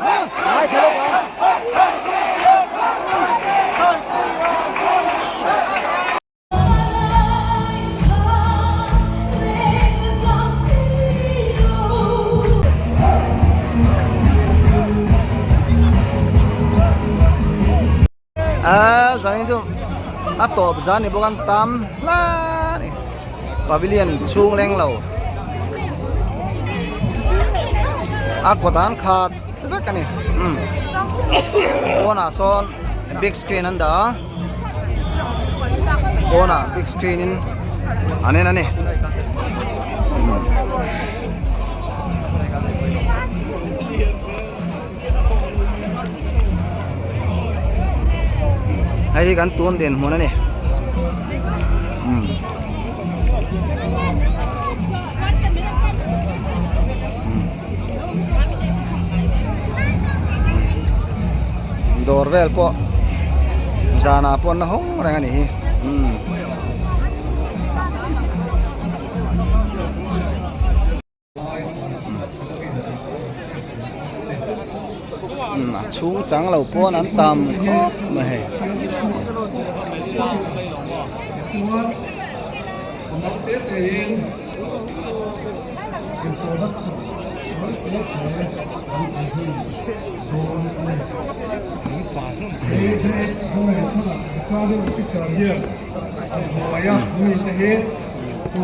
Ngaithla lawk ang. A zanin chu a tawp zan ni bawk a tam hle a ni pavilion chhung leng lo a kawt an khat vek a ni umm pawnah sawn big screen an dah a pawnah big screen in an en a ni. Hei hi kan tun dinhmun a ni umm dawr vel pawh zanah pawh an la hawng reng a nih hi umm. A chhung chang lo pawn an tam khawp mai hei.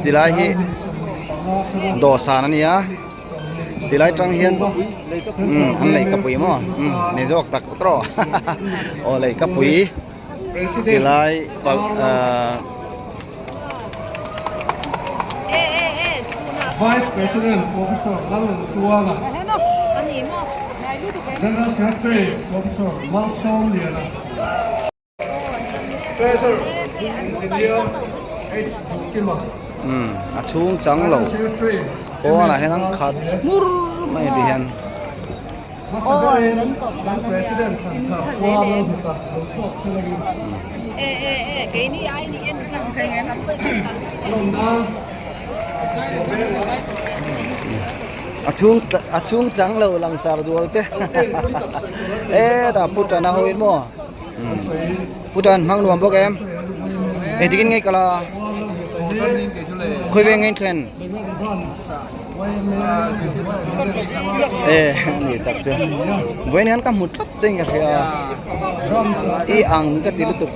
Tilai hi dawhsan a ni a tilai tang hian umm an lei kapui maw umm ni zawk tak tawh aw lei kapui tilai ahh. Vice President Professor Lalnuntluanga, General Secretary Professor Malsawmliana. Treasurer Engineer H Duhkima. Umm a chhung chang lo pawnah hian an khat hmur mai ti hian. Hmasa berin kan President Thantha khua Lalhmuta lo chhuak thlengin. Lawmna. A chhung a chhung chang lo langsar dual te e dah putana ho in maw. Pu Tan hmang nuam bawk em? Engtikin ngei kala khawi veng ngei thlen? E ni tak chu. Vawiin hian ka hmu tlat che in ka hria. I ang ka ti lutuk.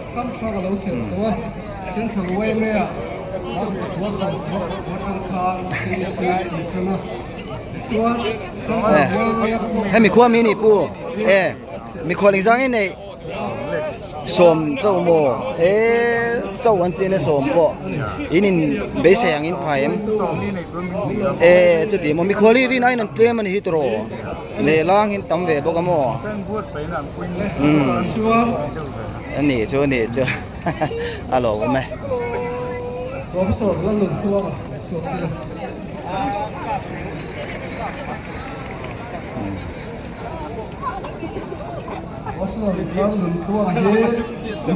Hemi khua mi ni pu e mikhual engzang nge nei? Sawm chauh maw? E chauh an tih na sawm pawh in in beisei ang in phai em? E chuti maw mikhual hi rin aiin an tlem a ni hi tawh lehlang in tam ve bawk a maw? Umm a nih chu a nih chu a lawm awm e.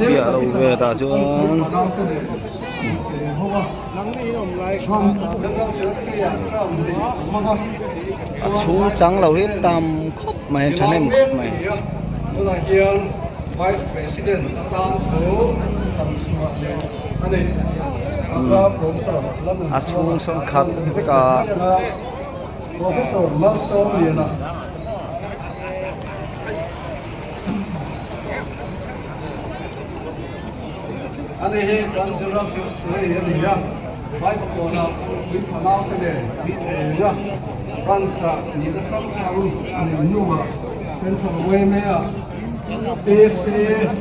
Piah lo ve tah chuan a chhung chang lo hi tam khawp mai a thahnem khawp mai. A chhung sawn khat vek a. Professor Malsawmliana. Ani hi kan General Secretary a ni a, Vaivakawnah pui fanau te nen an cheng a, Branch-ah nihna hrang hrang a nei hnuah Central YMA-ah CC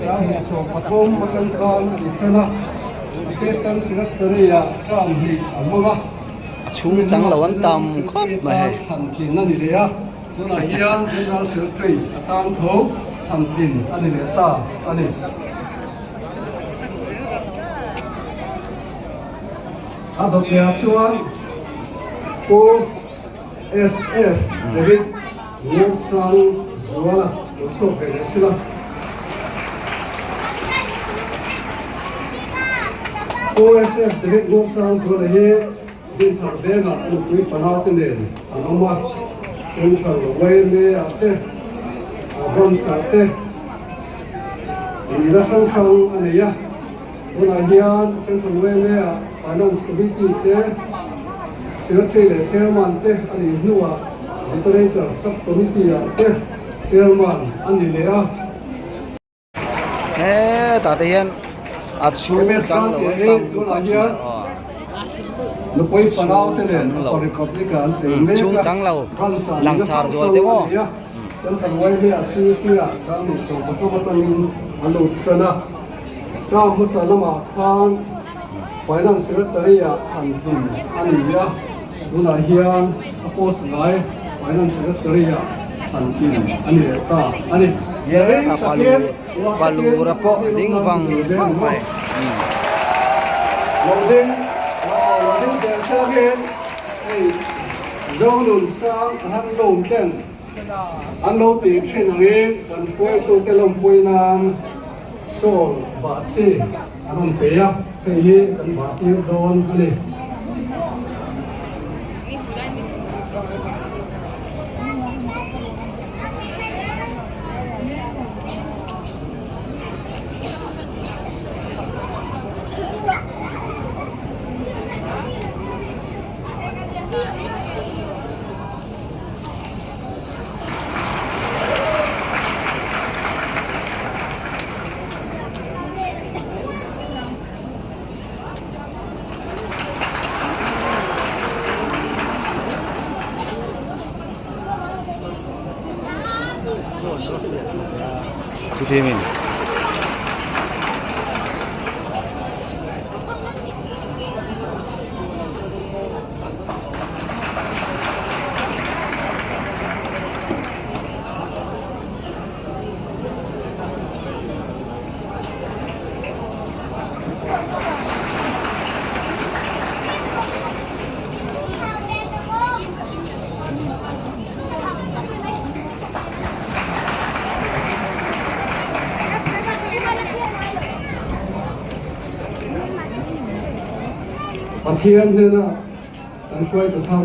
2013 atang khan a ni tan a, Assistant Secretary-ah term hnih a hmang a. A chhung chang lo an tam khawp mai hei. Thlan tlin a ni leh a, tunah hian General Secretary atan tho thlan tlin a ni leh ta a ni. A dawtliah chuan Pu SF David Ngursan Zuala lo chhuak ve leh sila. Pu SF David Ngursan Zuala hi Dinthar vengah a nupui fanau te nen an awm a, Central YMA ah te. Bronze-ah te nihna hrang hrang a nei a. Tunah hian Central YMA-ah Finance Committee te Secretary leh Chairman te a nih hnuah Literature Sub-Committee-ah te Chairman a ni leh a. Hetah te hian a chhung chang lo an tam khawp mai aw. Chhung chang lo chhung chang lo langsar zual te maw. Hetah palu palura pawh ding vang vang mai. An lo tih thin angin kan hruaitute lawmpui nan sawl bah chi an rawn pe a, hei hi kan bah tir dawn a ni. Chutiangin. Pathian hnena kan hruaitu thar.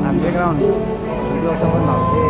An background video sa phone lam te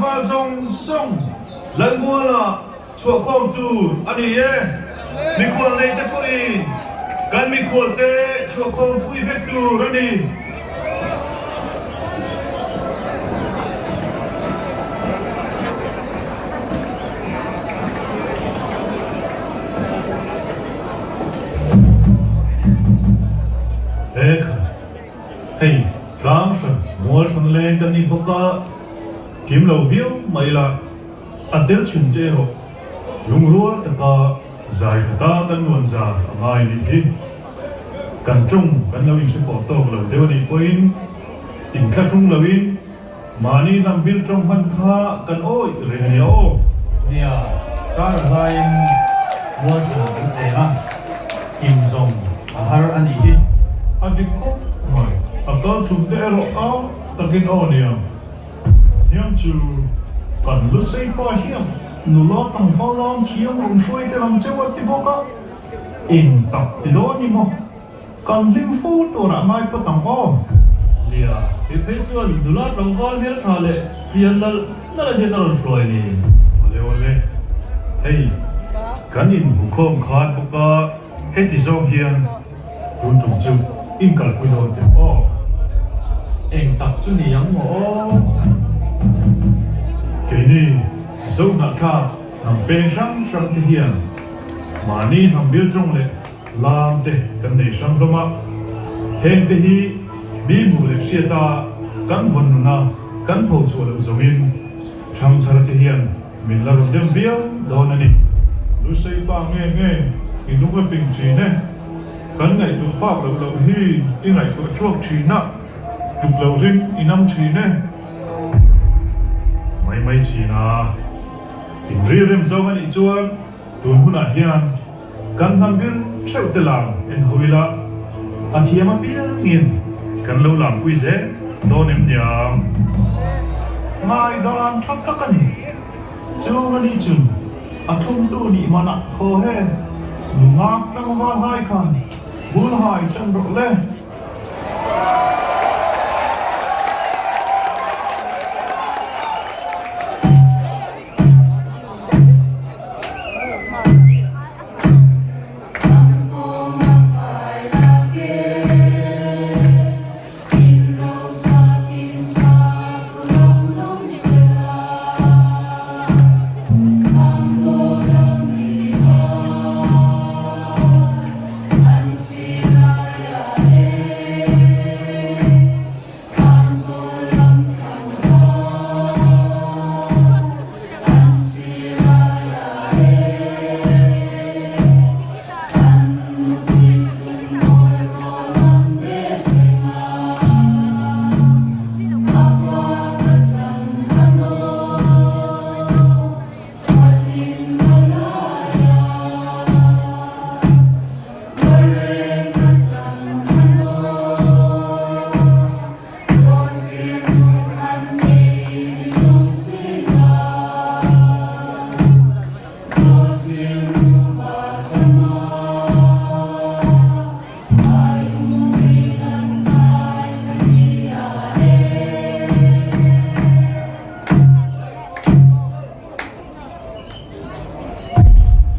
tlangval zawng zawng Lalmuala chhuahkhawm tur a ni e. Mikhual nei te pawhin kan mikhual te chhuahkhawm pui vek tur a ni. He Hei tlang hran mual hran leng kan ni bawk a, kim lo viau mai la, a tel chhun te erawh lungrual taka zai khata kan nuan za a ngai nih hi. Kan tawng kan lo inhre pawh tawk lo deuh a nih pawhin inthlahrung loin Mahni hnam bil tawng hman kha kan awih reng a nia aw. Nia, kar a hlaiin mual chhunah kan cheng a, him zawng a har a nih hi. A dik khawp mai, a kal chhum te erawh a takin aw nia. Hniang chu kan lu sei pa hian nula tlangval lam thiam rawn hruai tel ang cheu a ti bawk a, eng tak ti dawn ni maw? Kan hlim fo turah ngai pawt ang aw. Nia, i phei chuan nula tlangval hmeltha leh pian nalh nalh a nia ka rawn hruai ni. Awle awle, hei kan inhmukhawm khat bawk a, heti zawng hian tun tum chu inkalpui dawn teh aw. Eng tak chu ni ang maw aw. Keini Zohnahthlak hnam peng hrang hrang te hian mahni hnam bil tawng leh Lam te kan nei hrang hlawm a, heng te hi mi hmuh leh hriata kan vawn nuna kan pho chhuah loh zawngin Thangthar te hian min la rawn dem viau dawn a ni. Lusei pa nge nge i lung a fing thin e, kan ngaihtuah phak loh loh hi i ngaihtuah thuak thin a, tuk lo rim i nam thin e. Mai mai thin a, inrilrem zawng a nih chuan tun hunah hian Kan hnam bil theuh te lam en ho ila, a thiam apiangin kan lo lampui zel dawn em niang? Ngaidan tha tak a ni. Chung a ni chun a thlumtu nih manah khaw he nungak tlangval hai khan bul hai tan rawh le.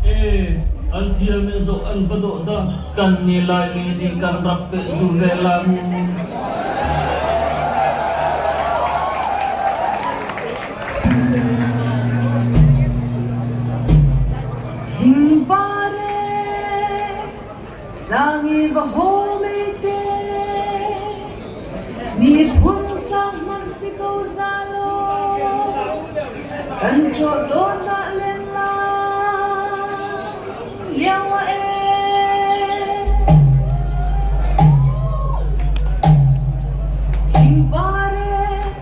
E, an thiam in zawh an va dawh da. Kan ni lai mi nih kan rak peh zu ve lan. Thingpare sangi va haw mei te, miphun sang hmanh si ko za law, kan ṭawh tawn dah len lai lio ah ee. Thingpare,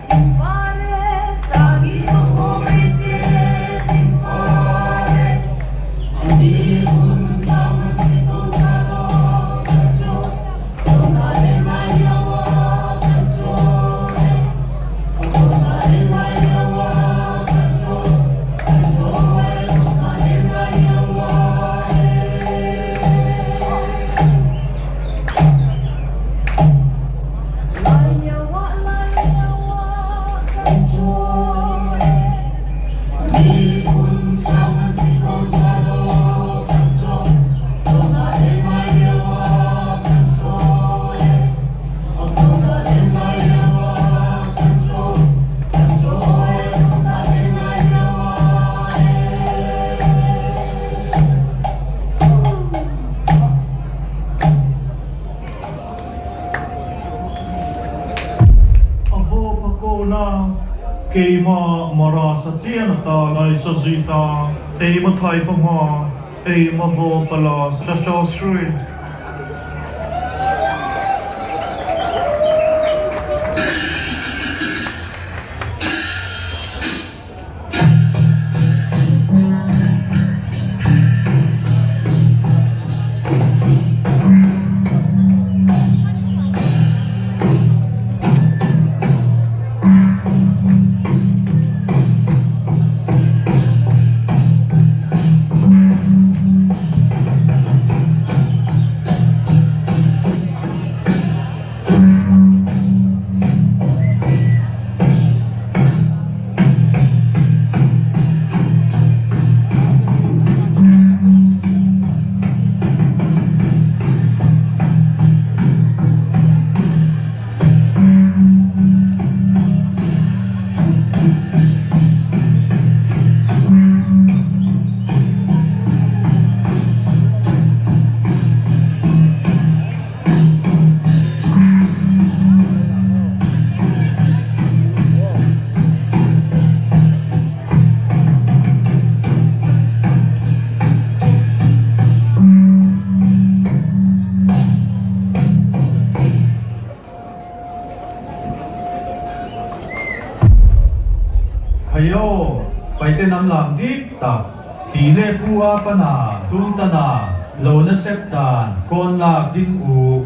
thingpare, sangi va haw mei te, thingpare, miphun sang hmanh si ko za law, kan ṭawh tawn dah len lai lio ah kan ṭawh ee. Tawn dah len lai lio ah kan ṭawh, kan ṭawh ee. na keima mara satian ata lai sa zita eima thai pa hma eima vaw pala sa shasri. Khaio, Paite hnam lam dik tak, tih leh pu a pana, tun tana, lo na sep dan, kawn lak ding u,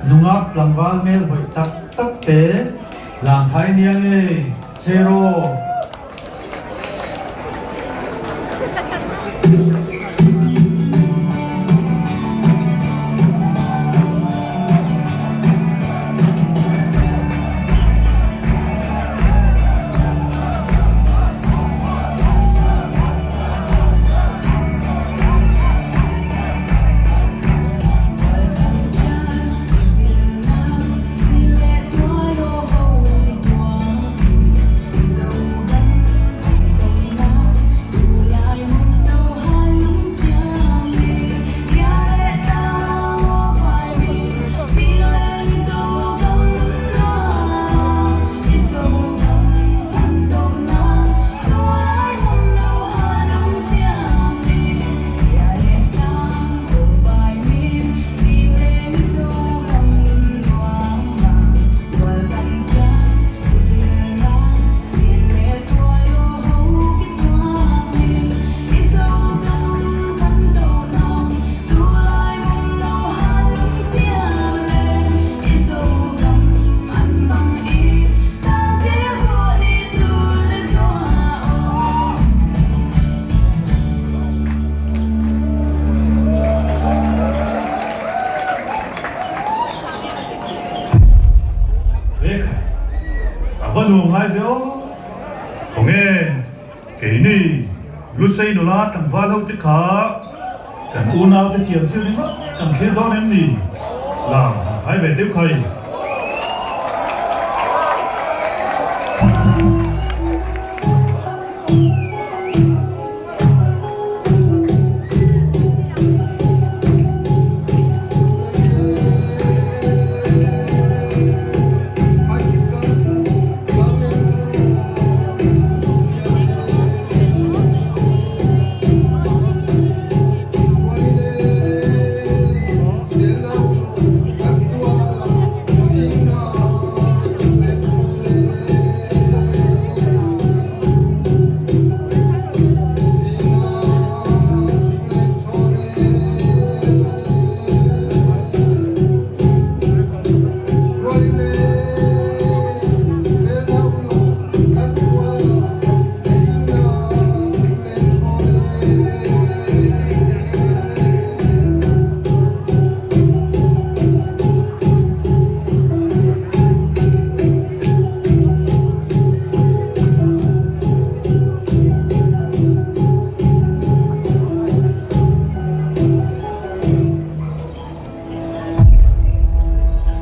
nungak tlangval hmel hawih tak tak te, lam thai nia nge, cheraw. He khai, a va nuam ngai ve aw. Khawnge, keini Lusei nula tlangval ho te kha kan unau te thiam thil ringawt kan thlir dawn em ni? Lam han thai ve deuh khai.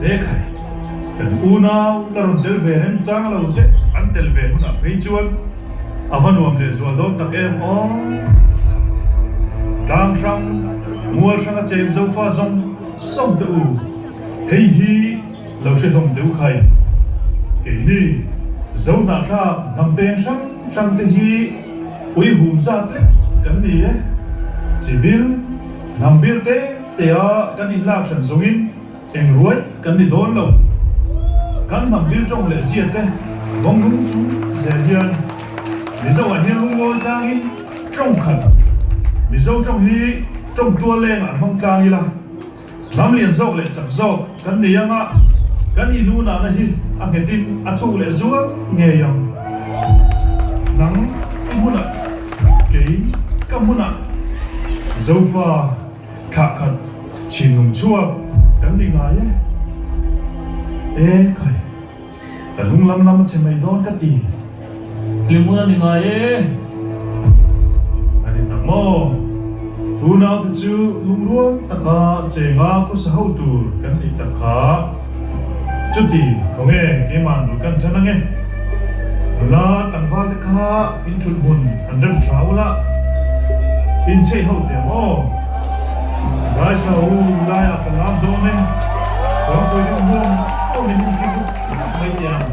He khai, kan unau la rawn tel ve remchang lo te an tel ve hunah phei chuan a va nuam leh zual dawn tak em aw. Tlang hrang, mual hranga cheng zofa zawng zawng te u, hei hi lo hre hlawm deuh khai. Keini. Zohnahthlak hnam peng hrang hrang te hi ui hum zat lek kan ni e. Chi bil, hnam bil te te a kan inlak hran zawngin eng ruai kan ni dawn lo. Kan hnam bil tawng leh zia te vawng lung chung zel hian Mizo ah hian lungawi tlangin tawng khat Mizo tawng hi tawng tual lengah hmang tlang ila. Hnam lian zawk leh chak zawk kan nei anga kan inunahna hi a nghetin a thuk leh zual ngei ang. Nang i hmunah, kei ka hmunah Zofa thlah khat chhinlung chhuak kan ni ngai e. E khai. Ka lung lam lam a che mai dawn ka ti. Hlimhmun a ni ngai e. A ti tak maw? Unaute chu lungrual taka chenga khawsa ho tur kan nih tak kha. Chuti, khawnge keiman bul kan ṭan ange? Nula tlangval te kha in ṭhut hmun an rem ṭha ula, in chheih ho teh maw? Zaisa u laiah ka lam dawn e, Kawngpui ding huam huamin in ti vut vut mai teh ang.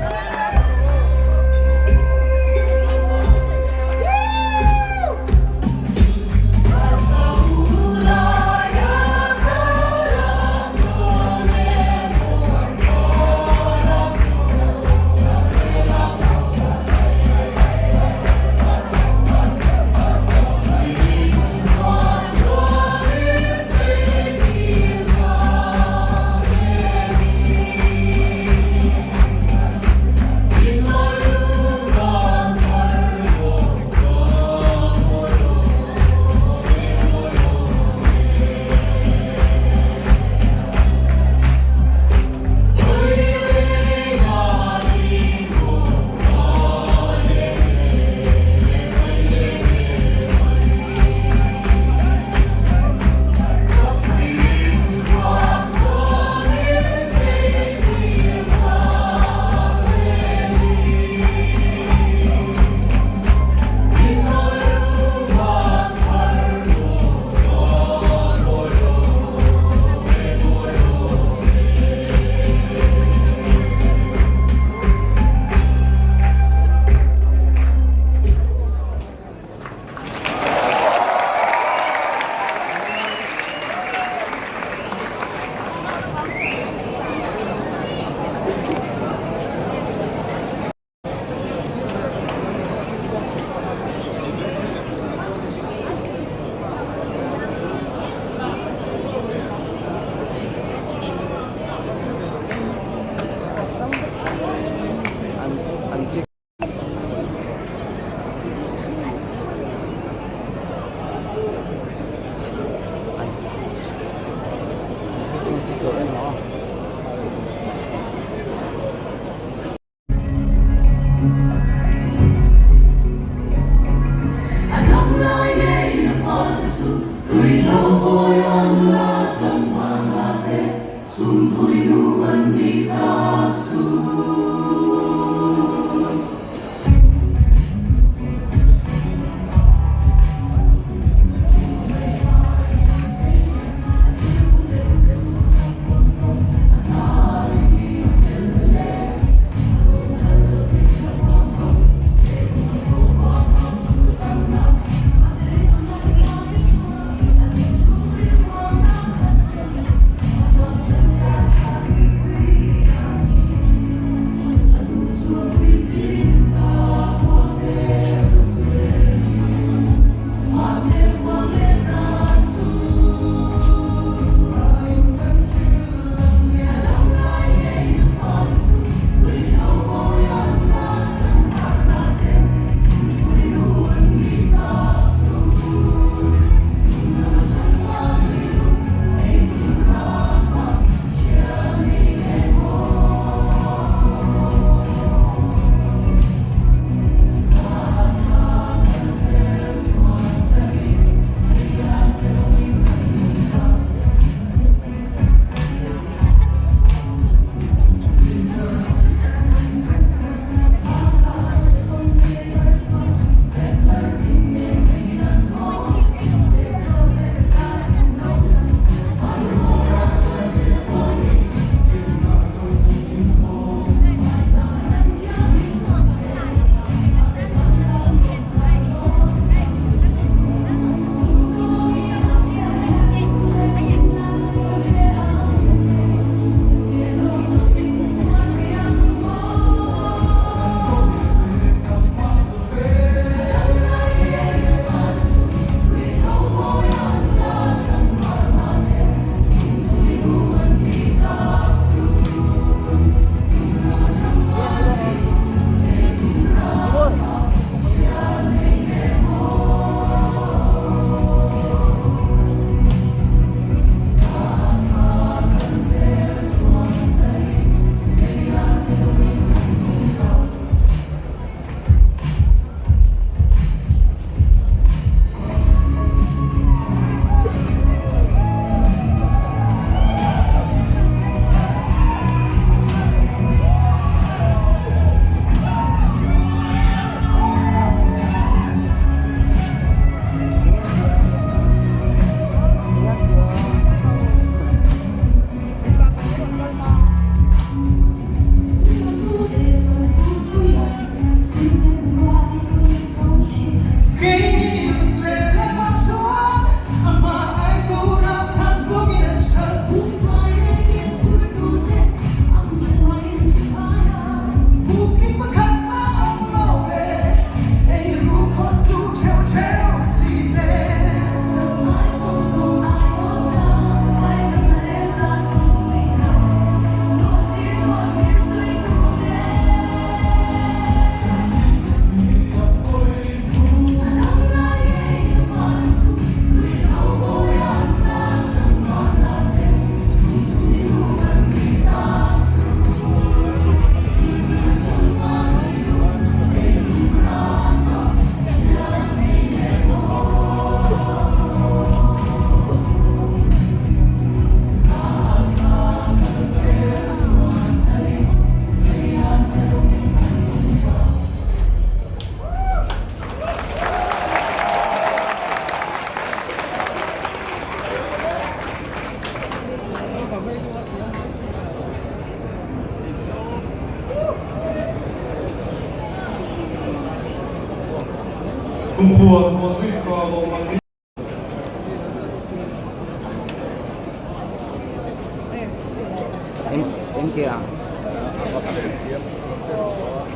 Kumthuan bawhzui tha lawmman min.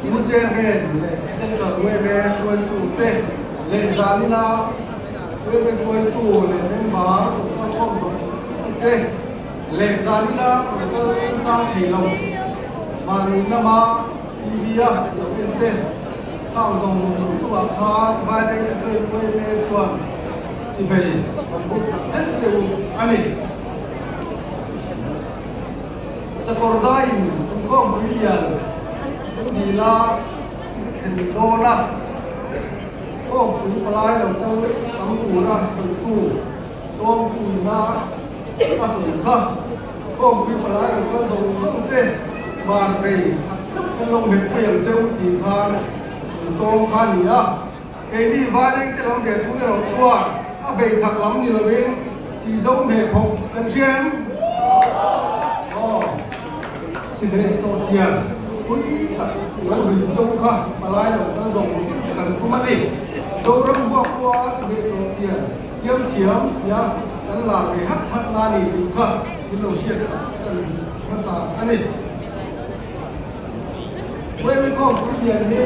Pu Chairman leh Central yma hruaitute leh zanina yma hruaitu leh member rawn kal khawm zawng zawngte leh zanina rawn kal chang thei lo mahni lama TV-a lo en te khang zawng zawng chungah khan Vaireng Catholic yma chuan chibei kan buk tak zet cheu a ni. Sakawrdaiin inkhawmpui lian dila in thlen dawn a, khawmpui palai lo kal tam tura sawitu sawmtu ina a sawi kha. Khawmpui palai lo kal zawng zawng te bar bei thak deuh kan lo hmehpui ang cheu tih khan in sawm kha a ni a. Keini Vairengte lam ve thung erawh chuan a bei thak lam ni lovin Sizo hmeh phawk kan hria em? Aw, Sihmeh sawhchian pui tak lo hlui cheu kha palai lo kal zawng zawng te kan tum a ni. Zoram huak pawha Sihmeh sawhchian siam thiam tia kan lar ve hat hat na ni tih kha min lo hriat sak kan hmasa a ni. Weme khawmpui lian hi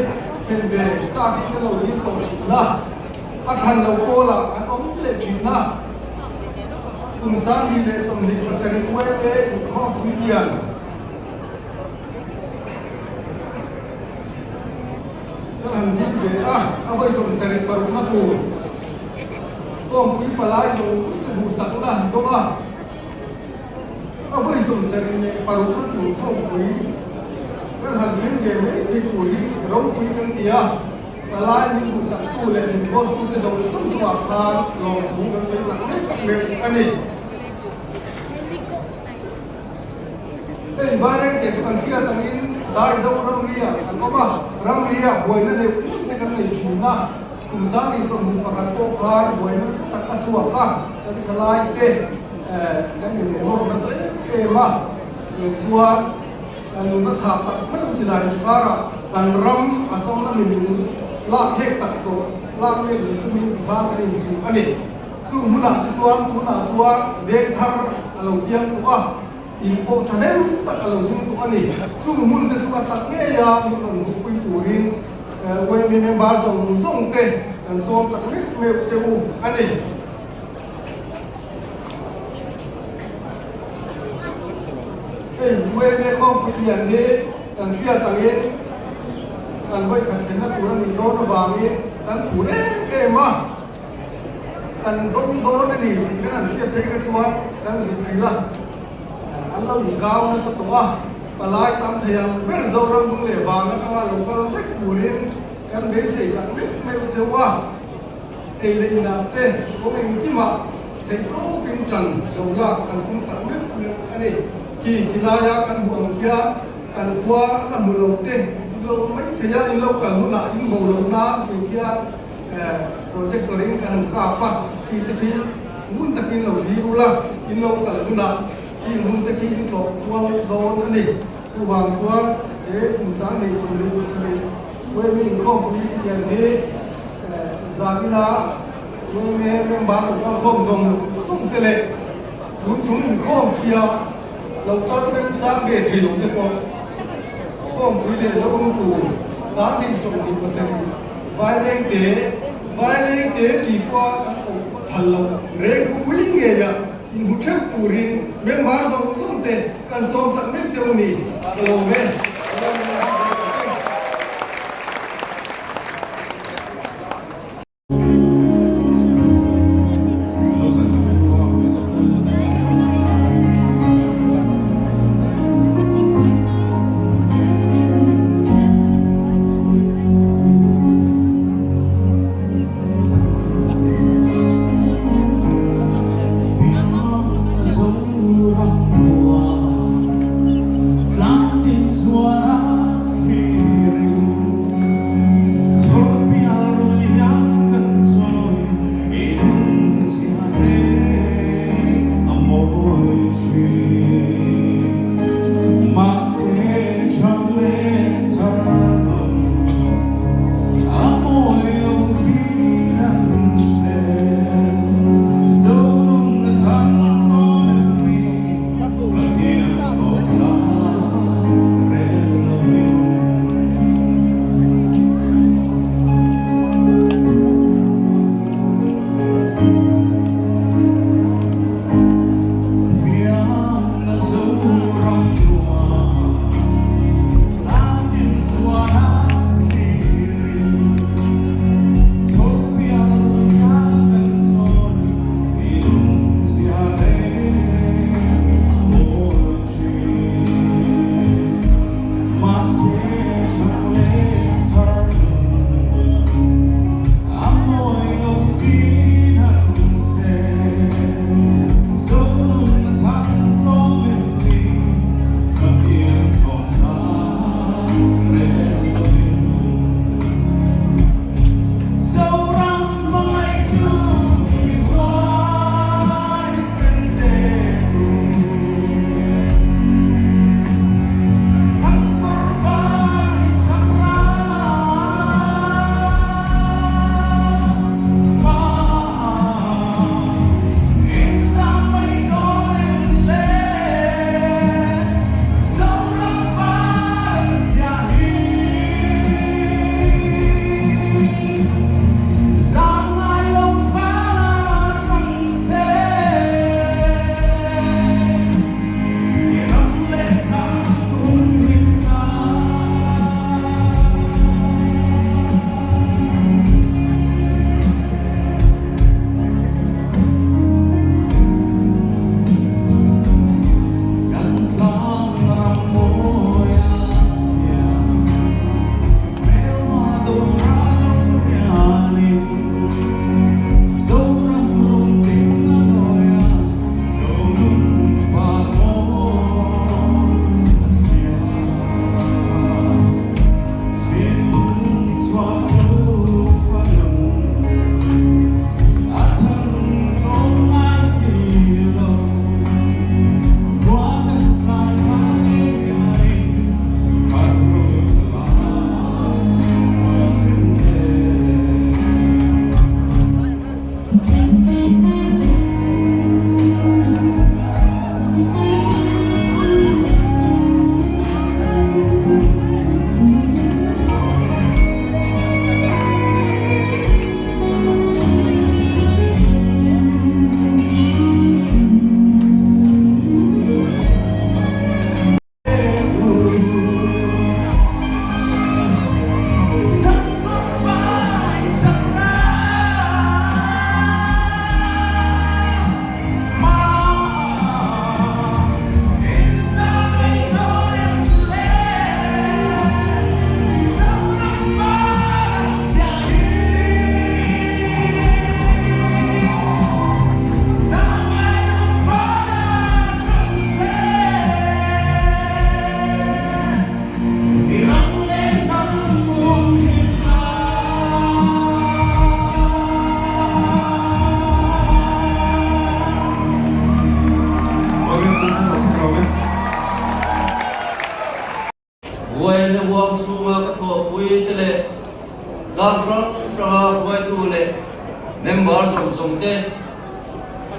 thlen ve chak in kan lo ding tawh thin a, a thlan lo pawlah kan awm leh thin a. Kum 2027 Weme inkhawmpui lian kan han ding ve a, a vawi 76 na tur khawmpui palai zawng zawng te duhsakna an dawng a. A vawi 76 na tur khawmpui kan han thleng ve mai thei tur hi ropui kan ti a, palai min duhsaktu leh min vawntute zawng zawng chungah khan lawmthu kan sawi tak meuh meuh a ni. Hei Vairengte chu kan hriat angin Daido ramria kan awm a, ramria buaina neuh neuh te kan nei thin a, Kum 2021 pawh khan buaina nasa tak a chhuak a, kan thalaite kan inlawm nasa em em a, chuan nuna thap tak meuh silai inkarah kan ram Assam lamin min lak hek sak tawh lak leh min tumin tikhan kan inchuh a ni. Chung hmunah te chuan tunah chuan veng thar a lo piang tawh a, in pawh thahnem tak a lo ding tawh a ni. Chung hmun te chu a tak ngei a min rawn hmuhpui turin Yma member zawng zawng te kan sawm tak meuh meuh che u a ni. Hei Yma khawmpui lian hi kan hriat angin kan vawikhat thlenna tur a nih dawn avangin kan phur em em a, kan dawng dawn a ni tih kan han hriat phei kha chuan kan zuk hrilh a, an lo inkau nasa tawh a. Palai tam thei ang ber Zoram dung leh vang atanga lo kal vek turin kan beisei tak meuh meuh cheu a, ei leh inah te kawng engkimah theih tawpin tan lo lak kan tum tak meuh meuh a ni. Khi khilaia kan hmuh ang khian kan khua la hmu lo te in lo awm mai thei a, in lo kal hunah in bo loh nan tih khian projector in kan han kap a, khi te khi ngun takin lo thlir ula, in lo kal hunah Khi hmun te khi in tlawh kual dawn a ni. Chuvang chuan he kum 2027 Wemi inkhawmpui lian hi zanina Wemi member lo kal khawm zawng zawng te leh tun thung inkhawm khia lo kal remchang ve thei lo te pawh khawmpui leh lo awm tur 2027 Vairengte Vairengte tih pawha kan koh phal loh reng khawpui ngei a. Inhmu theuh turin member zawng zawng te kan sawm tak meuh cheu ni ka lawm e. leh tlang hrang hranga hruaitu leh member zawng zawng te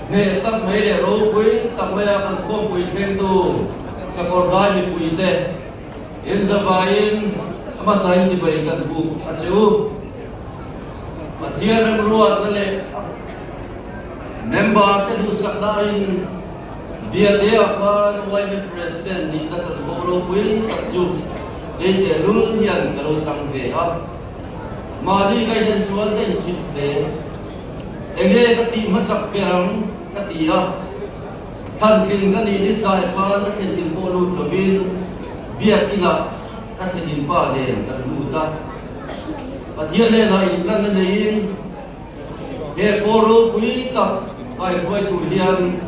hneh tak mai leh ropui tak maia kan khawmpui thlengtu Sakawrdai mipui te inzavaiin a hmasain chibai kan buk a che u. Pathian remruatna leh member te duhsakna in Biate ah khan yma President nihna chanvo ropui tak chu kei tehlul hian ka lo chang ve a. Mahni ka inen chuan ka inchhit hle. Enge ka tih hmasak ber ang ka ti a. Thlantling ka nih ni tlai khan ka thlenin pawh lut lovin biak inah ka thlenin pa nen kan lut a. Pathian hnenah inhlanna neiin he pawl ropui tak kaihruai tur hian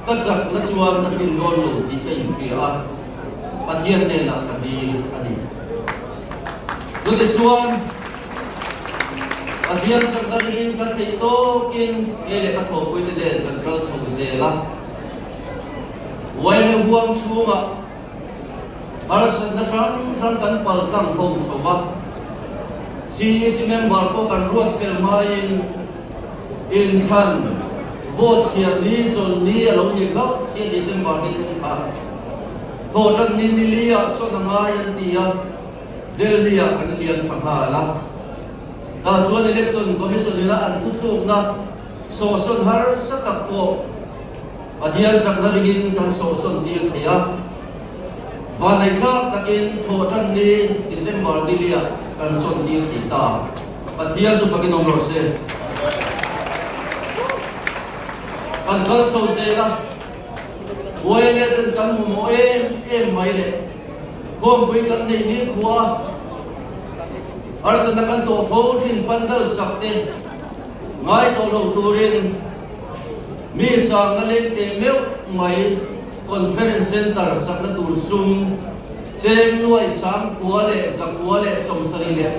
ka chakna chuan ka tlin dawn lo tih ka inhria a, Pathian hnenah ka dil a ni. Chutichuan, Pathian chakna ringin kan theih tawkin kei leh ka thawhpuite nen kan kal chho zel a. Uaime huang chhungah Harsatna hrang hrang kan pal tlang ho chho va, CEC member pawh kan ruat fel hmain inthlan vote chhiar ni chawlh ni a lo ni hlauh chiah December ni thum kha thawhtan ni ni li ah sawn a ngai an ti a, Delhi ah kan liam thla nghal a. Tah chuan Election Commission ina an thuthlukna sawhsawn harsa tak pawh Pathian chakna ringin kan sawhsawn tir thei a, vanneihthlak takin thawhtan ni December niliah kan sawn tir thei ta. Pathian chu fakin awm rawh se. Kan kal chho zel a, Buaile ten kan hmu mawh em em mai le. Khawmpui kan neih ni khua, harsatna kan tawh fo thin pandal sak te ngai tawh lo turin, Mi sangna leng teh meuh mai Conference Centre sakna tur sum cheng nuai sangkua leh zakua leh 71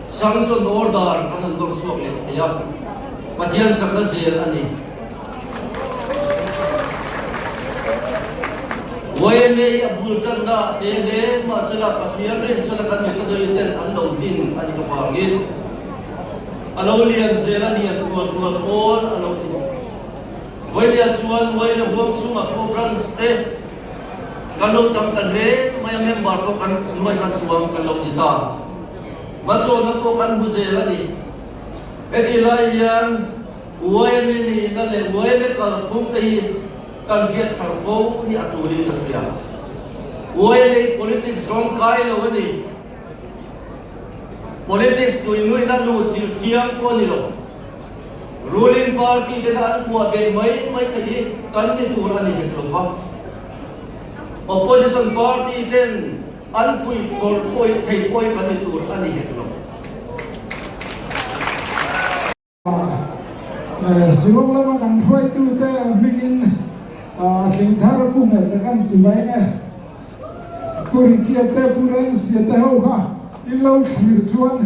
sanction order kan han dawr chhuak leh thei a, Pathian sakna zel a ni. Yma hi a bul tanna a te hle, mahsela Pathian rinchhana kan missionary ten an lo din a nih avangin, A lo lian zel a lian tual tual pawl a lo ni. Vawinia chuan Uaina huang chhungah pawh branch te kan lo tam ta hle mai a, member pawh kan nuai kha chuang kan lo ni ta. Hmasawnna pawh kan hmu zel a ni. Heti lai hian Uaime nihna leh Uaime kalphung te hi kan hriat thar fo hi a tulin ka hria. Uaime hi politics rawng kai lo a ni. Politics tuinuina luh chilh thiam pawh a ni lo. Ruling party tena an kuah beh mai mai theih hi kan ni tur a ni hek lo va. Opposition party ten an fuih bawrh pawh theih pawh hi kan ni tur a ni hek lo. Shillong lama kan hruaitute hmingin a tling thar Pu Nghet a kan chi mai nge. Pu Rikia te Pu Rengsia te ho kha in lo thlir chuan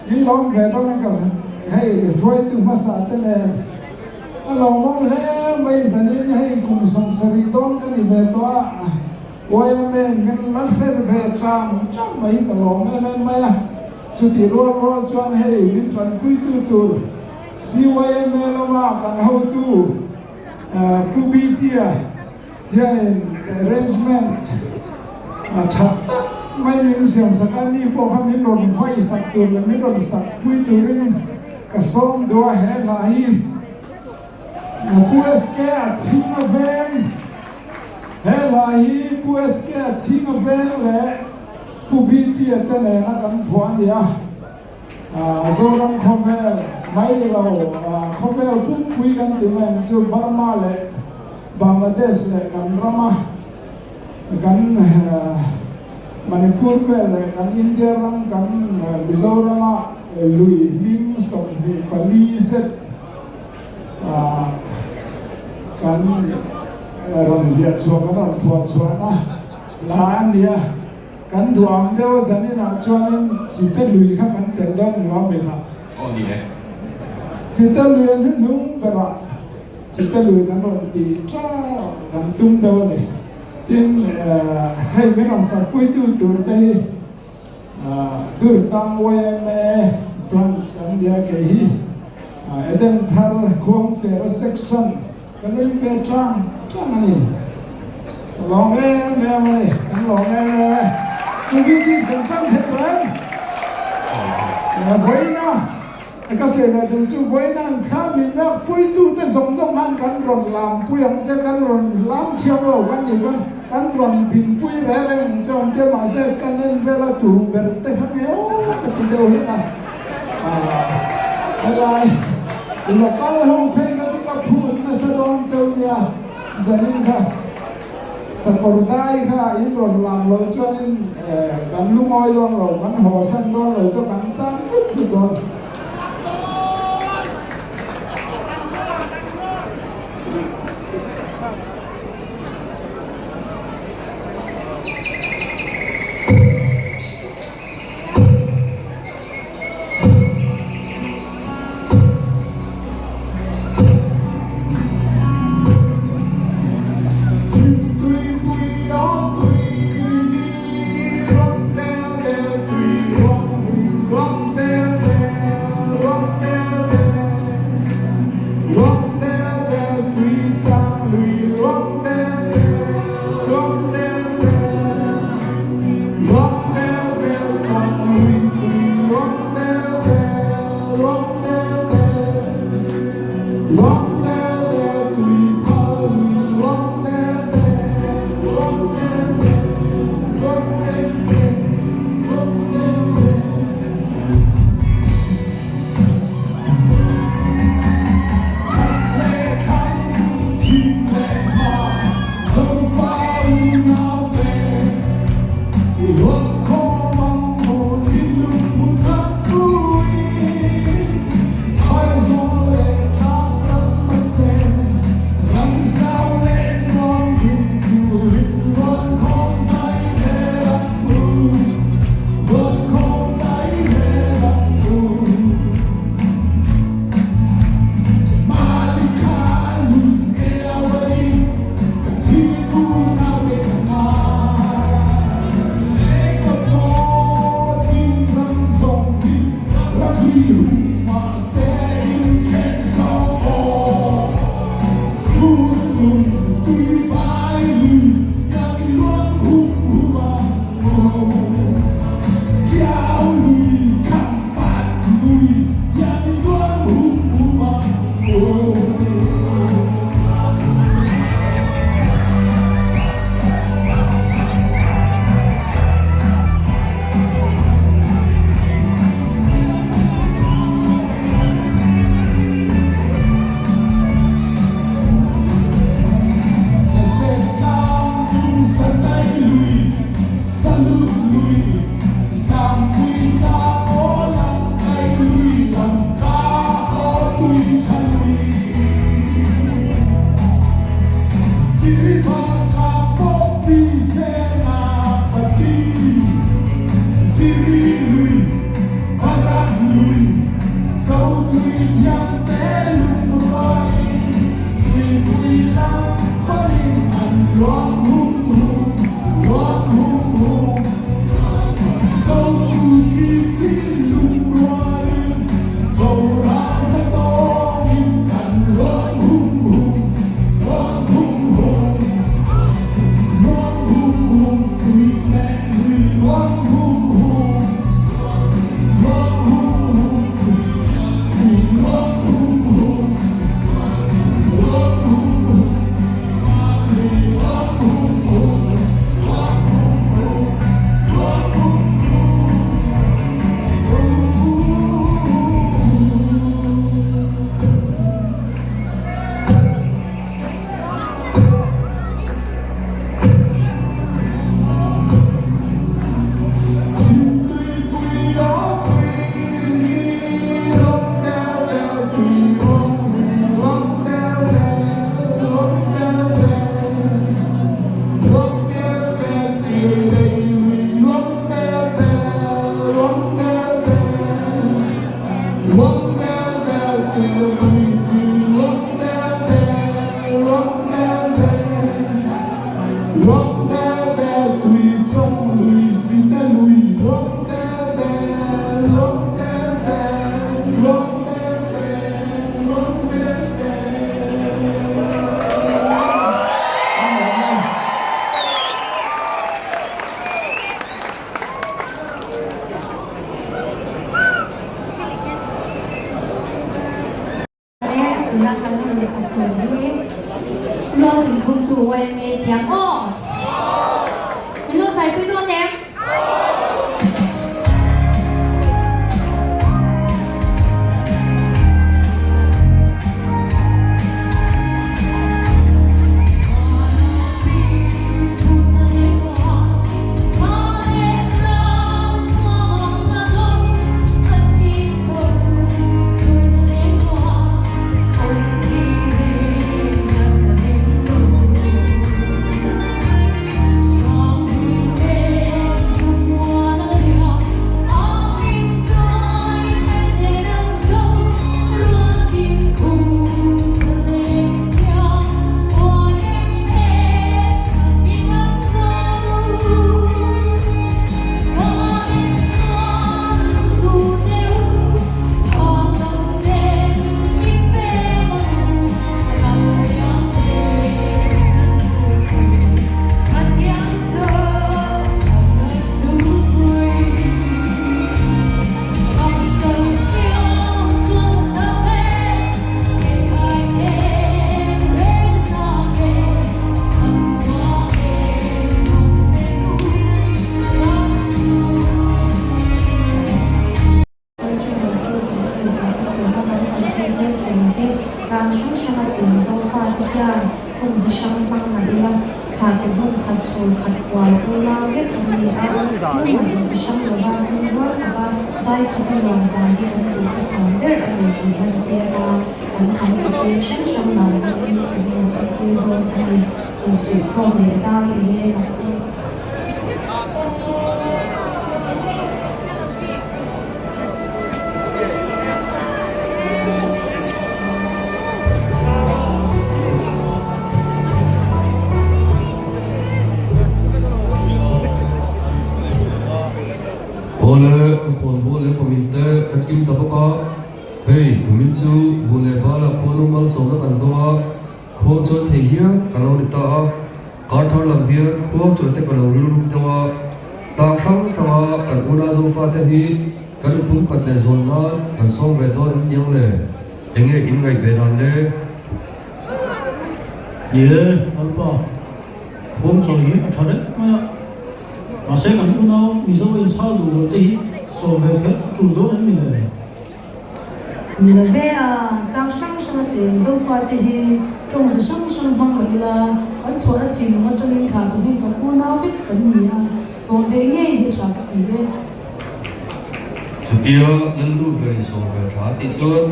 in lawm ve dawn a ka hei hruaitu hmasa te nen a lawmawm hle mai zanin hei kum 70 dawn ka ni ve tawh a YMA in kan la hrer ve tlang tlang mai hi ka lawm em em mai a. Chutih rual rual chuan hei min tanpuitu tur CYMA lama kan hotu Pu BT-a hianin arrangement tha tak mai min siamsak a, ni pawh kha min rawn vawisak tur leh min rawn sakpui turin ka sawm duh a, he hla hi Pu SK-a chhinga veng, he hla hi Pu SK-a chhinga veng leh Pu BT-a te nena kan phuah a ni a, Zoram khawvel mai ni lo, khawvel pumpui kan ti mai ang chu Burma leh Bangladesh leh kan rama kan Manipur vel leh kan India ram kan Mizorama lui hming 24 zet kan rawn ziah chhuah kan rawn phuah chhuahna hla a ni a. Kan duh ang deuh a zanin ah chuanin Chite lui kha kan tel dawn ni lo mi kha. Aw ni e. Chite lui an hnuhnung berah Chite lui kan rawn tih tlang kan tum deuh a ni. Tin hei min rawn sakpuitu tur te hi. Durtlang yma Branch an nia kei hi Edenthar Khuangchera Section ka la ni ve tlang tlang a ni. Ka lawm em em a ni, kan lawm em em e. Kuki team kan tang thei tawh em? Vawiina ka sawi leh duh chu vawiina an thla min lak puitute zawng zawng khan kan rawn lampui ang che, kan rawn lam thiam lo kan nih pawn kan rawn dinpui reng reng ang che an tia mahse kan en vel a tu ber te kha nge aw ka ti deuh hlek a. Helai local ho phei kha chu ka phut nasa dawn cheu nia zanin kha sakawr dai kha in rawn lang lo chuanin kan lungawi dawn lo kan haw san dawn lo chu kan chang tlut tlut dawn. Tuna kan han sak tur hi Rual Tinkhumtu yma tiang aw! Min lo zaipui dawn em? Tlang hrang hranga cheng Zofate hian ṭawng ze hrang hmang mah ila, thla ke hmun khat chhul khat kual unau vek an ni a, tumah inti hrang lova hmun rual taka zai khata luan zai hi kan duhthusam ber a ni tih lantir nan kan hnam chi peng hrang hrang lam hmangin kan rawn entir dawn a ni. Insuihkhawm leh zai i reng ang u. Awle, ka khawnbawl leh pawmin te kan kim ta bawk a, hei kumin chu buh leh bala khuanu malsawmna kan dawng a, Khuang chawi thei hial ka lo ni ta a, kar thar lam hian khuang chawi te ka lo rilruk deuh a, tak hrang hranga kan unau Zofate hi kan inpum khat leh zawn nan kan sawm ve dawn em niang le? Enge in ngaih ve dan le? Ni e, Lalpa, khuang chawi hi a tha reng mai a, mahse kan unau Mizo inchhal duh loh te hi sawm ve kher a tul dawn em ni le? Ni lo ve a, tlang hrang hrang a cheng Zofate hi tawng ze hrang hrang hmang lo ila, kan chhuahna chhimlung atangin thlah tu hmun kan unau vek kan ni a, sawm ve ngei hi tha ka ti e. Chutia Lalnu berin sawm ve tha tih chuan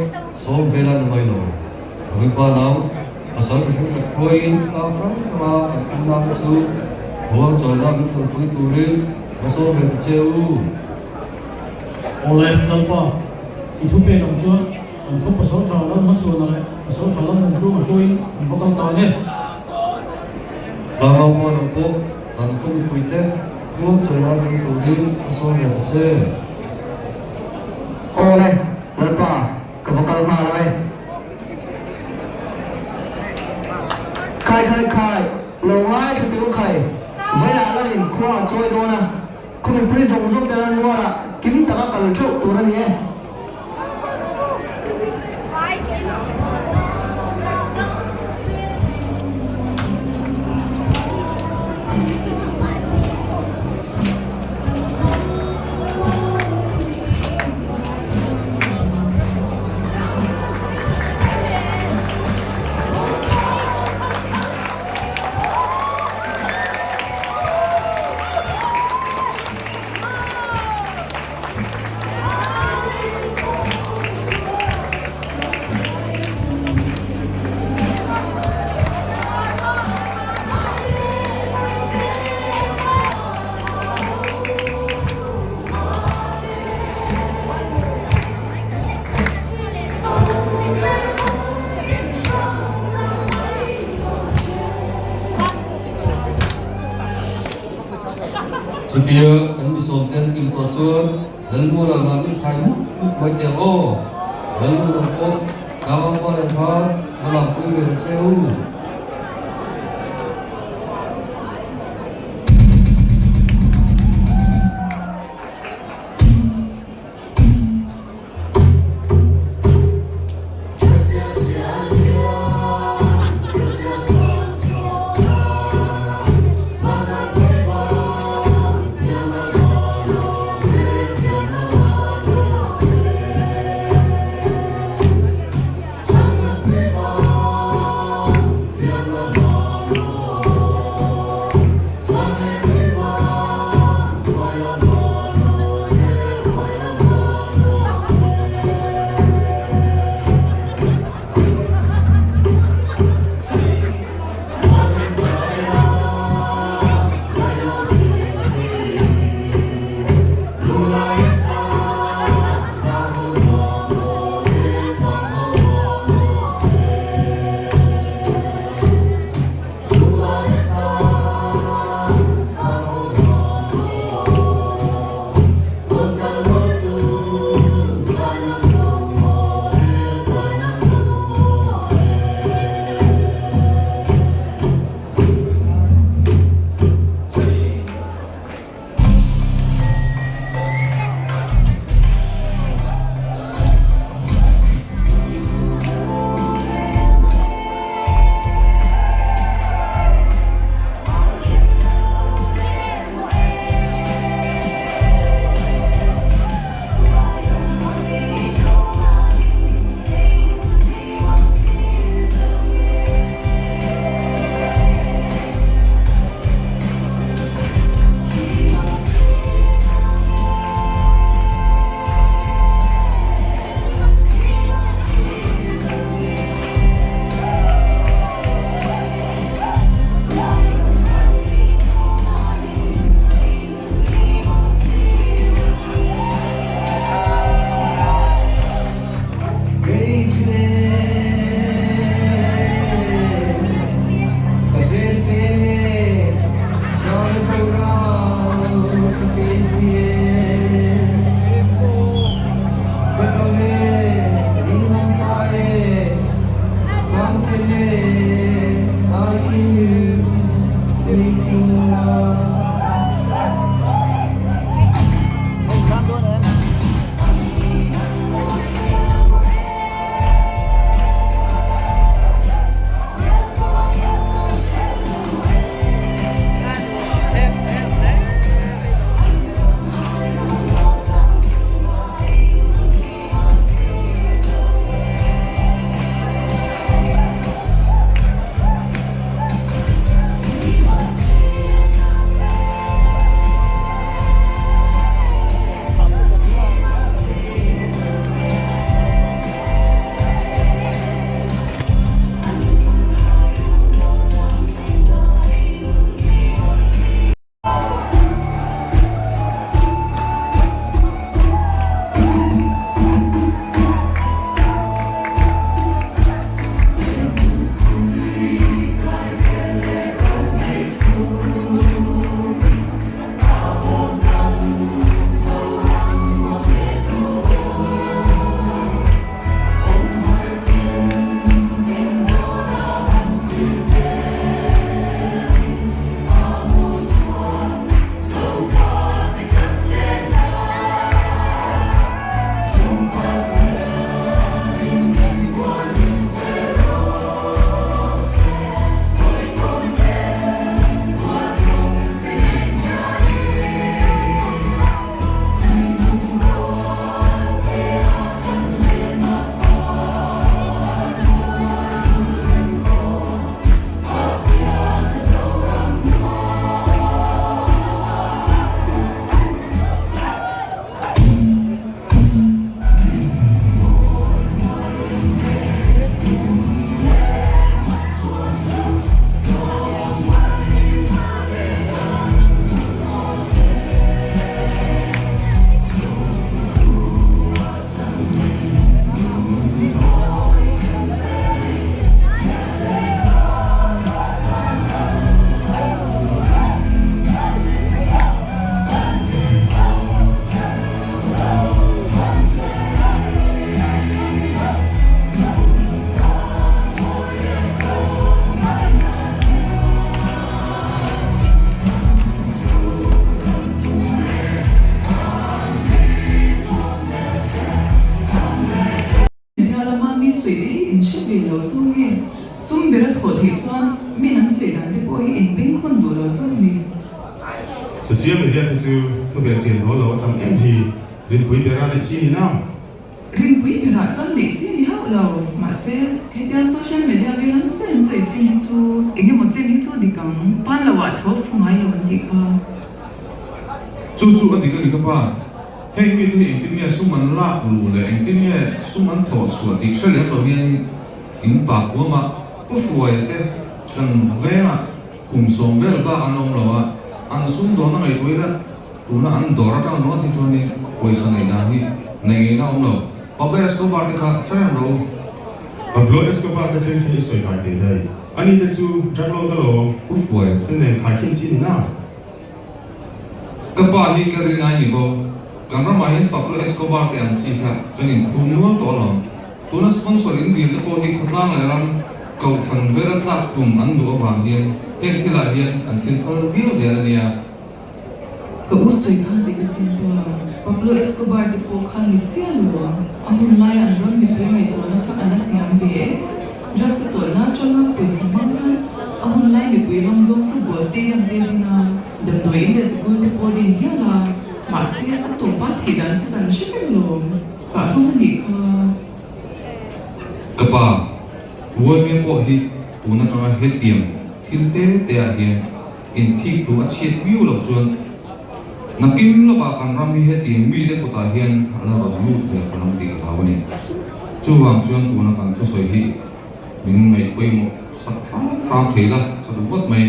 sawm vel a ni mai lo. Vawipa nau, pasal tha hrang khat hruaiin tlang hrang hranga kan unau te chu ruang chawina min kalpui turin va sawm ve ta che u. Awle, Lalpa, i thu pek ang chuan kan khaw pasal tha lal hmachhuana leh pasal tha lal nunthluang a hruaiin an va kal ta nge. Tlangau pa lam pawh kan khaw mipuite khuang chawina ding turin a sawn ve ta che. Awle, Lalpa, ka va kal nghal ang e. Khai khai khai, lo ngaithla teh u khai, vawilah lalin khuang an chawi dawn a. Khaw mipui zawng zawng te lan rualah kim taka kal theuh tur a ni e. Chutia kan misawm te an kim tawh chuan Lalmuala lah min thai mup mup mai teh ang aw. Lalnu lam pawh Tlangaupa nen khan va lampui ve ta che u. ve lo chu nge? Sum ber a thawh theih chuan min an sawi dan te pawh hi in bengkhawn duh lo chu an ni. Social media te chu thubelh chian dawl lo a tam em hi Rinpui bera neih chi ni na. Rinpui berah chuan neih chi ni hauh lo. Mahse, hetia social media vel an sawi an sawi chin hi chu eng emaw chen hi chu dik ang. Pan lo ah tho fu ngai lo an tih kha. Chu chu a dik a ni ka pa. Heng mite hi engtin nge sum an lak luh leh engtin nge sum an thawh chhuah tih hre lem lo hianin in pa kuam a, Pu Hruaia te kan vengah kum sawm vel bak an awm lo a, an sum dawn a ngaihtuah ila tuna an dawr atang ringawt hi chuanin pawisa neih dan hi nei ngeina awm lo. Pablo Escobar te kha hre reng rawh u. Pablo Escobar te thleng khan i sawi kai teh daih. Ani te chu drug lord alawm, Pu Hruaia te nen khaikhin chi ni na. Ka pa hi ka rin ai ni bawk. Kan ramah hian Pablo Escobar te ang chi kha kan inphum nual tawh alawm. Tuna sponsor in dil te pawh hi khawtlang leh ram kohhran vera tlak tum an duh avang hian heng thilah hian an thil phal viau zel a nia. Ka u sawi kha dik a sin pa. Pablo Escobar te pawh kha ni chiah lo ang. A hun laia an ram mipui ngaihtuahna kha a la hniam ve e. Drugs a tawlhna atanga pawisa hmang khan a hun lai mipui lawm zawng football stadium te din a, damdawi in leh sikul te pawh din hial a, mahse a tawpa thih dan chu kan hre vek alawm, kah hlum a nih kha. Ka pa, Uaime pawh hi tun atanga hetiang thil te te ah hian inthik tu a chhiat viau loh chuan nakin lawkah kan ram hi hetiang mite kutah hian a la rawn lut ve ka lam tih ka hlau a ni. Chuvang chuan tuna kan thusawi hi min ngaih pawimawh sak hram hram thei la ka duh ngawt mai.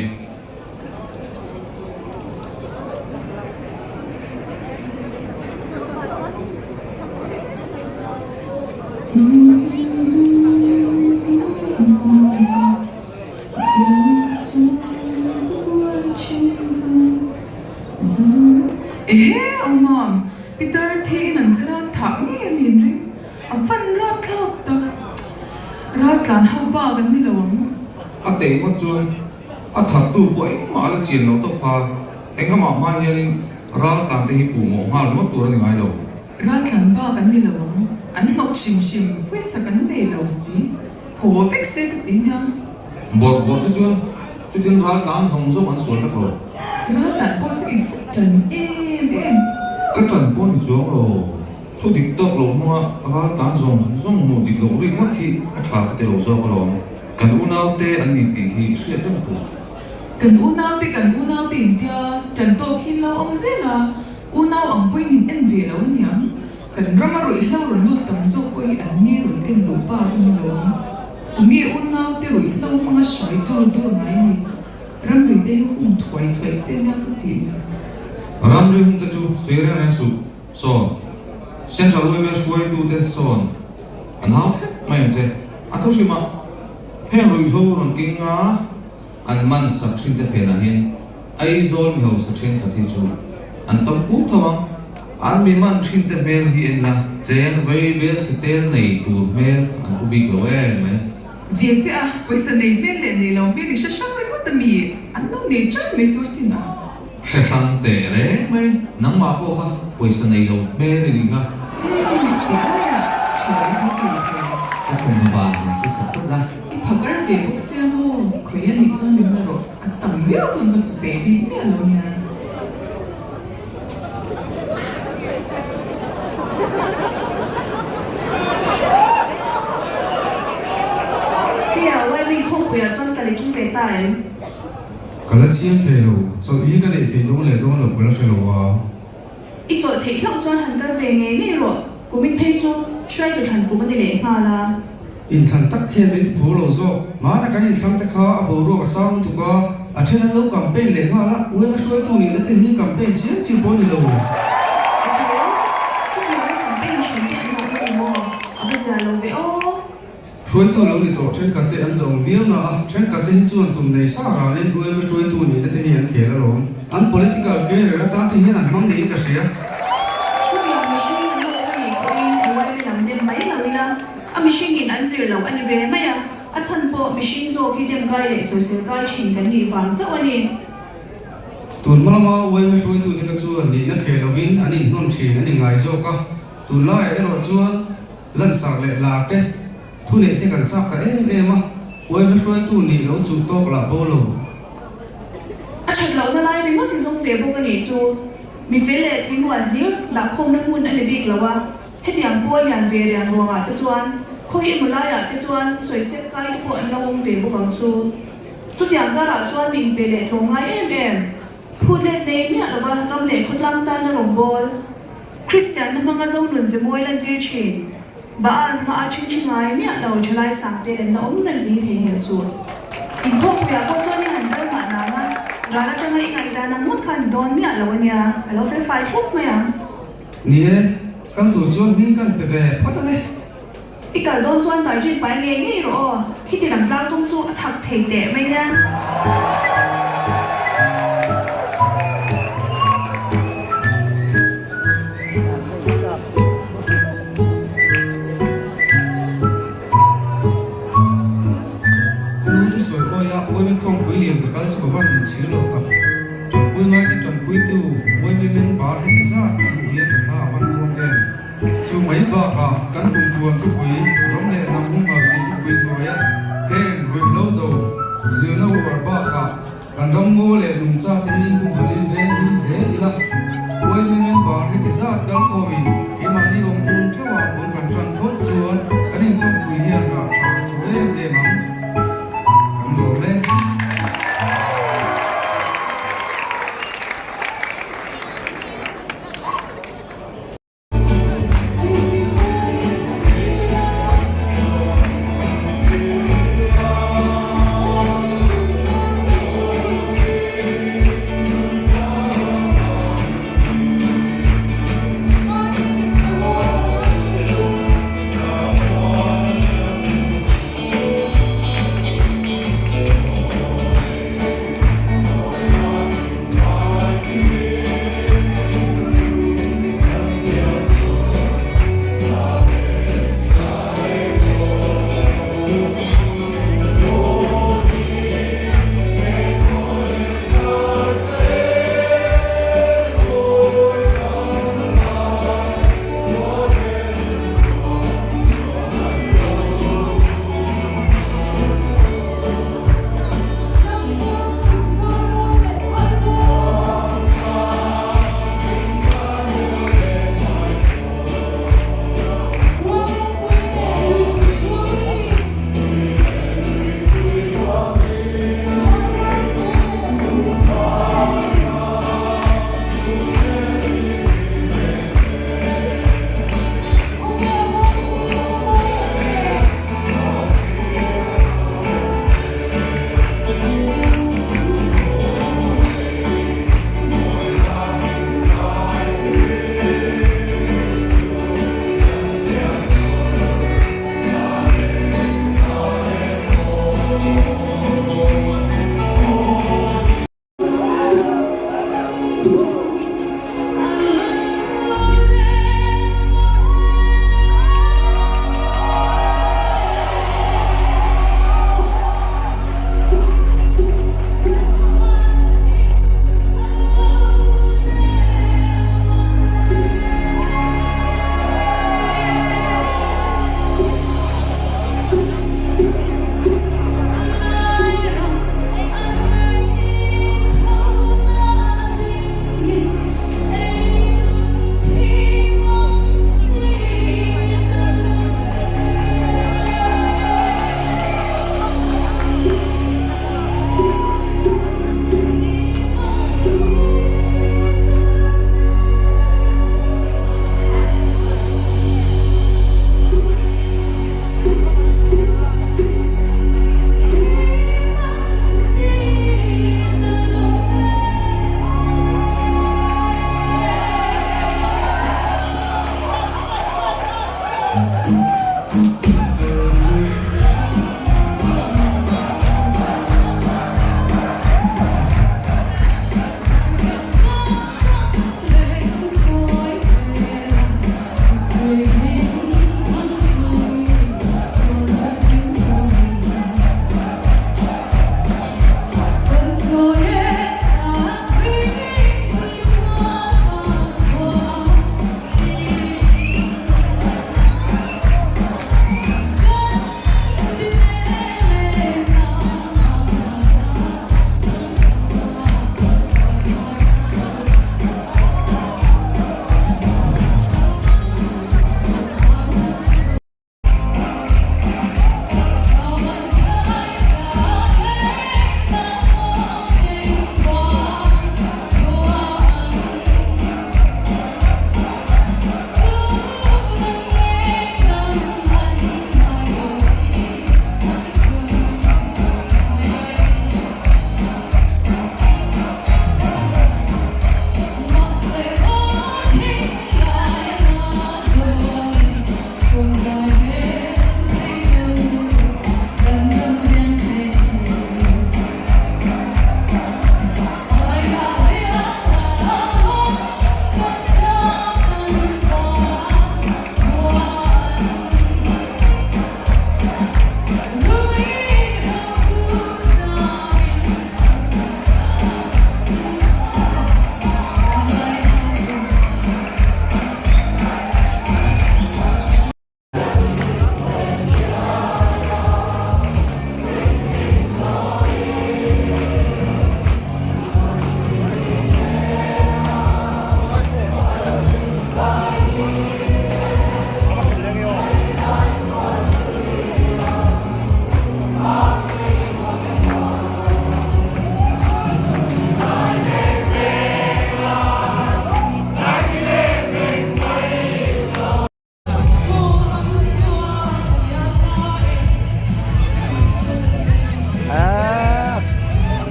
Ehe awmam, Peter thiin an zir a, thah ngei a niin ring. A fan rap thlak tak. Ral tlan ho bak an ni lo ang. A tei ngawt chuan a thattu pawh engmah a la chian loh tawp kha. Engamah hma hianin ral tlan te hi puh mawh nghal ringawt tur a ni ngai lo. Ral tlan bak an ni lo ang. An hnawk hrim hrim, pawisa kan nei lo si. Haw vek se ka ti nia. Bawrh bawrh te chuan chutin ral tlan zawng zawng an sual vek lo. Ral tlan pawh chu i fut tan em em. Ka tan pawh ni chuang lo. Thu dik tawk loh hmanga ral tlan zawng zawng hmuh dik loh rik ngawt hi a tha ka ti lo zawk alawm. Kan unau te an ni tih hi hriat reng tur. Kan unau te kan unau te intia tan tawk hi lo awm zel a, unau ang pawhin min en ve lo aniang. Kan rama ruihhlo rawn lut tam zawk pawh hi an ni rawn ken luh bak a ni lo ang. Tunge unaute ruihhlo hmanga hrai dur dur ngai ni? Ramri te hi hung thuai thuai se nia ka ti ni. Ramri hung te chu sawi reng reng suh sawn. Central yma hruaitute sawn an hau hrep mai ang che. A thu hrim a, heng ruihhlo rawn keng a an man sak thin te phenah hian Aizawl mi hausa thenkhat hi chu an tam kuk tho ang. An mi man thin te hmel hi en la, cheng vei bel chhe tel nei tur hmel an pu bik lo em mai. Ve che a, pawisa nei hmel leh nei lo hmel i hre hrang ringawt a mi, an lo nei tan mai tur sin a. Hre hrang teh reng mai, nangmah pawh kha pawisa nei lo hmel i nih kha. Umm, ti aia tha i hmu thei thei. Ka thawmhnaw ban min suk sak phawt la. I phakar ve bawk sia maw, khawi a nih chuan min la rawh. A tam viau chuan ka su peih bik miah lo nia. Tia, Wyoming khawngpuiah chuan ka lei tum ve ta em? Ka la chiang thei lo, chawlh hi ka neih theih dawn leh dawn loh ka la hre lo a. I chawlh theih hlauh chuan han kal ve ngei ngei rawh, kumin phei chu hruaitu thlan kum a ni leh nghal a. Inthlan tak hian min tiphur lo zawk. Hmana kan inthlang te kha a boruak a sang lutuk a, a then an lo campaign leh nghal a, uena hruaitu nihna te hi campaign chiam chiam pawh a ni lo. A tho, chutianga campaign thin te an lo awm a ni maw? A va zia lo ve aw. Hruaitu lo ni tawh thenkhat te an zawng viau na a, thenkhat te hi chuan tum nei sa ranin uema hruaitu nihna te hi an khel alawm. An political career atan te hian an hmang niin ka hria. Chutiang mihring an lo awm a nih pawhin uema lam dem mai lo ila, A mihringin an zir loh a ni ve mai a, a chhan pawh mihring zawk hi dem kai leh sawisel kai thin kan nih vang chauh a ni. Tun hma lama uaima hruaitute kha chuan nihna kheh lovin an inhnawn thin a ni ngai zawk a, tunlaiah erawh chuan lansarh leh lar te Thuneih te kan chak ta em em a, uaime hruaitu nih lo chuh tawk lah bo lo. A that lohna lai ringawt i zawng ve bawk a nih chu. Mi fel leh tling rual hlir dahkhawmna hmun a ni bik lo a, hetiang pawl lian ve riang ruangah te chuan khawi emaw laiah te chuan sawisep kai te pawh an lo awm ve bawk ang chu. Chutiang karah chuan mi inpe leh tlawm ngai em em. Phut let nei miah lova ram leh khawtlang tana rawngbâwl, Kristianna hmanga zonun ze mawi lantir ṭhin, Baal hmaa ṭhingṭhi ngai miah lo ṭhalai sangte len la awm reng tih hi theihnghilh suh. Inkhawmpuiah pawh chuan i han kal mah nang a, ral aṭanga i ngaihdan ang ngawt kha a ni dawn miah lo a nia, a lo felfai thlup mai ang. Ni e, kal tur chuan hming kan pe ve phawt ang e. I kal dawn chuan target pai ngei ngei rawh aw, khiti lam tlang tum chu a thak thei teh mai nia. Ka nu thusawi awi a, Uaimi khawngpui lian ka kal chu ka van inchhir lo tak. Tanpui ngaite tanpuitu Uaimi member heti zat ka hmuh hian ka thla a van muang em. Chu mai bakah kan kumpuan thupui ram leh hnam humhalh tih thupui hnuaia heng ruihhlo do zirna uar bakah kan ram ngaw leh nungcha te hi humhalhin veng hlim zel ila. Uaime member heti zat kalkhawmin keimahni awm hmun theuhah bul kan tan phawt chuan kan inkhawmpui hian rah tha a chhuah em em ang. Kan lawm e.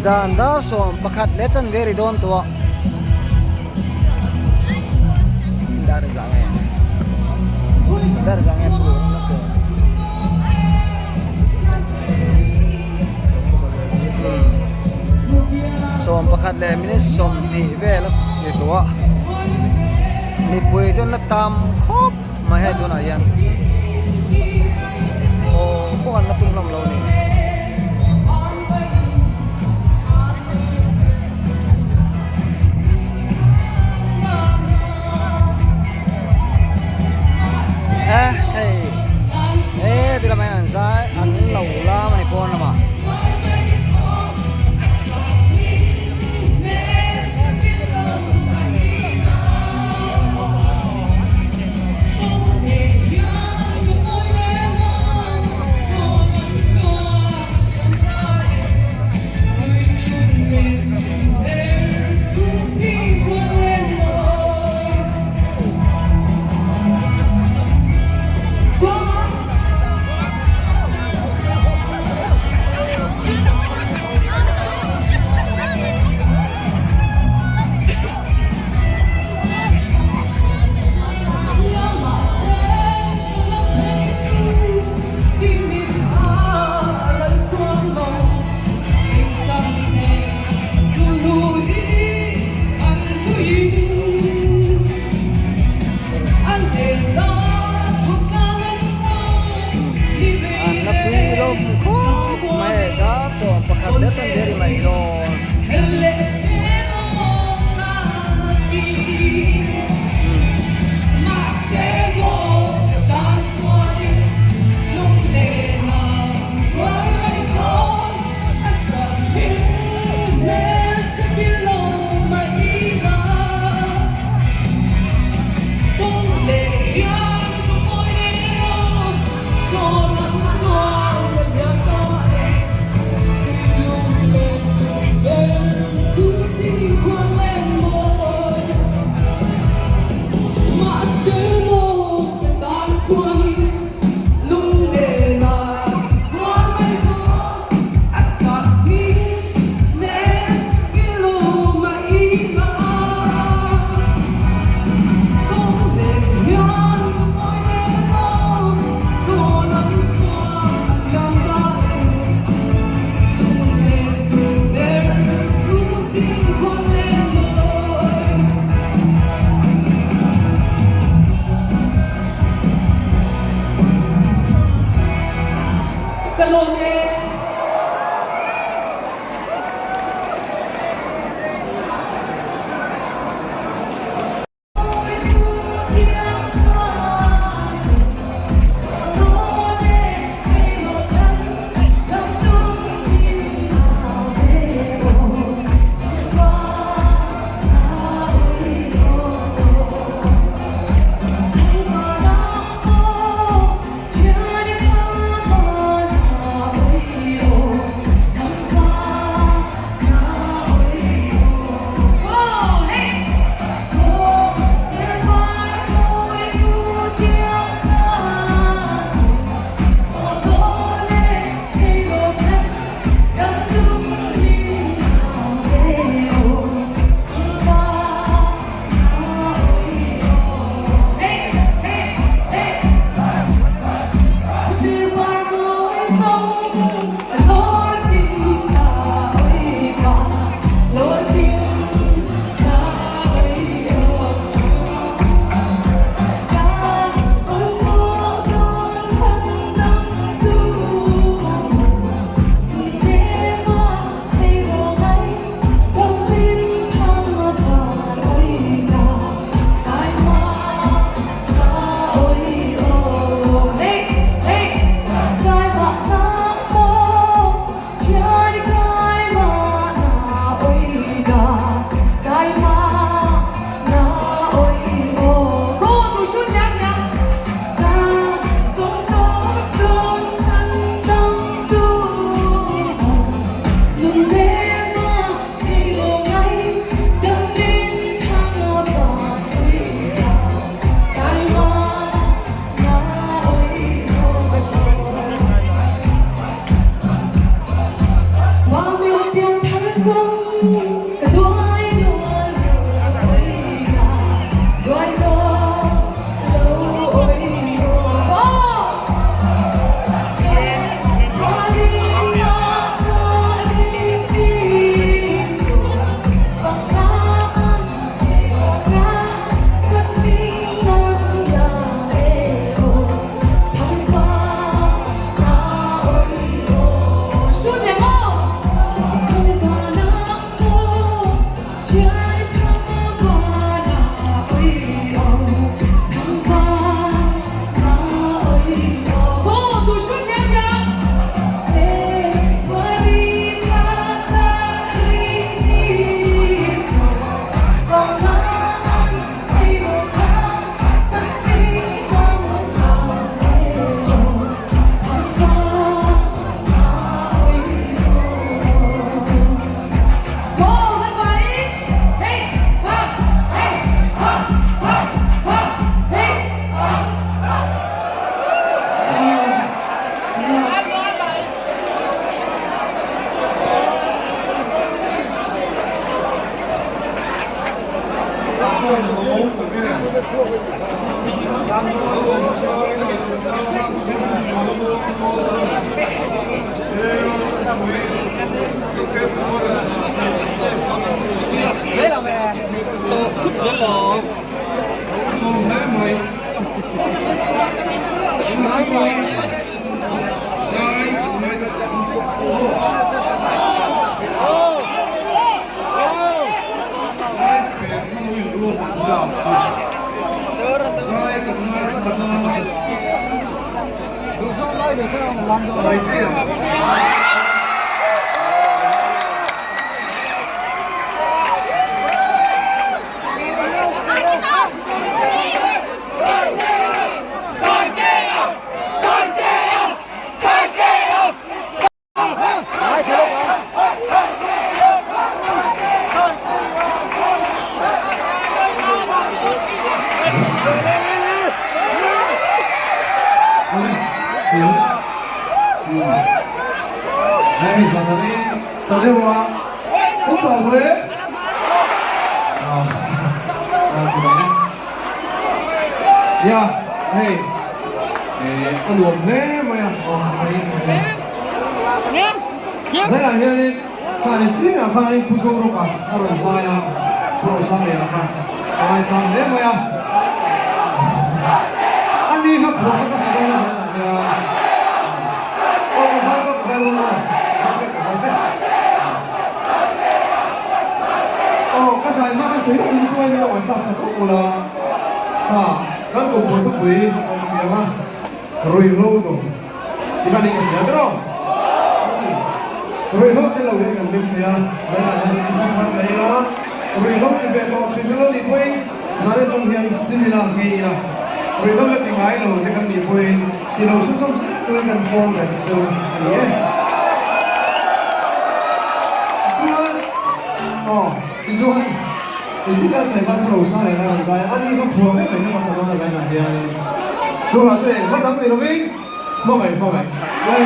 Zan dar 11 leh chanve ri dawn tawh a. Dar zah nge dar zah nge pu 11 leh minute 20 vel a ni tawh a mipui chuan la tam khawp mai hei tunah hian aw pawh an la tum hlawm lo a ni. E hei e ti lamah hian an zai an lo lam a ni pawn lamah. An la tui lawm khawp mai a dar 11 leh chanve ri mai dawn. Hei zan a ni ta deuh a, kan chau tawh e. Ah, chibai e. Ya, hei a nuam hle mai a, aw chibai e chibai e. Zaiah hianin kha ni chhingah khanin Pu Zorawka a rawn zai a, Pu Rosangliana kha a ngaisang hle mai a. A ni kha phuah kha ka sa dawn a zaiah hian. Aw ka zai dawn ka zai dawn aw, zai tep ka zai tep. Aw ka zai hma ka sawi loh hi chu tuain min lo ngaihthlak sak rawh ula, kha kan kum pawh thupui kan hriam a, ruihhlo dawm ti khan in ka hria ber aw. Ruihhlo tel lo hian kan hlim thei a, zainah hian chu chu hre thar thei ila, ruihhlo ti ve tawh thin ilo nih pawhin zan atang hian sim ila, ngei ila, ruihhlo la ti ngai lo te kan nih pawhin ti lo sum sum zel turin kan sawm ve tuk chu a ni e. Chuan aw tichuan inchhit lai sawi khan Pu Rosang leh Lairam zai a ni kha phuah mai mai na hmasa dawn a zainah hianin chungah chu engmah dang ni lovin hmangaih hmangaih lai.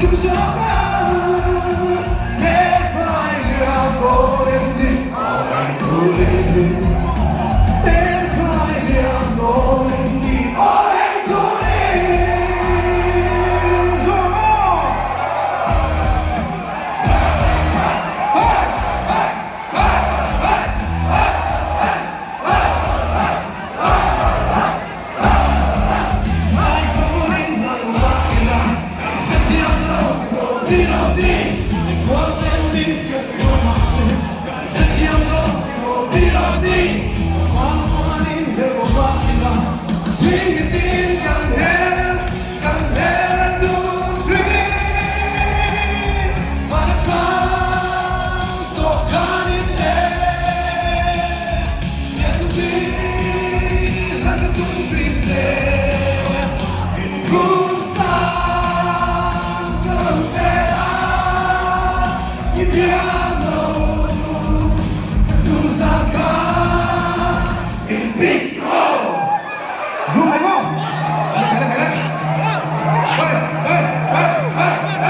Tum zawk ang Hmelthlai liam dawn em ni Aw em tuli Hmelthlai liam dawn em ni Aw em tuli Zuam aw Hey! Hey! Hey! Hey! Hey! Hey! Hey!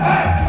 Hey!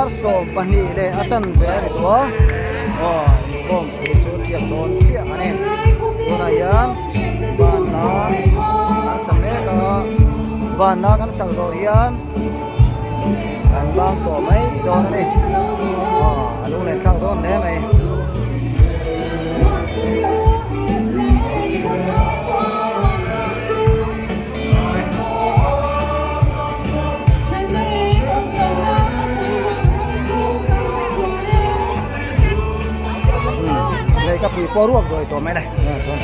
Dar 12 leh a chanve a ni tawh a, aw inkhawm pui chu tiak dawn chiah a ni. Tunah hian banna an sa mek a, banna kan sak zawh hian kan bang tawh mai dawn a ni. Aw a lunglen thlak dawn hle mai. Lei ka pui pawh ruak dawi tawh mai le tunah chuan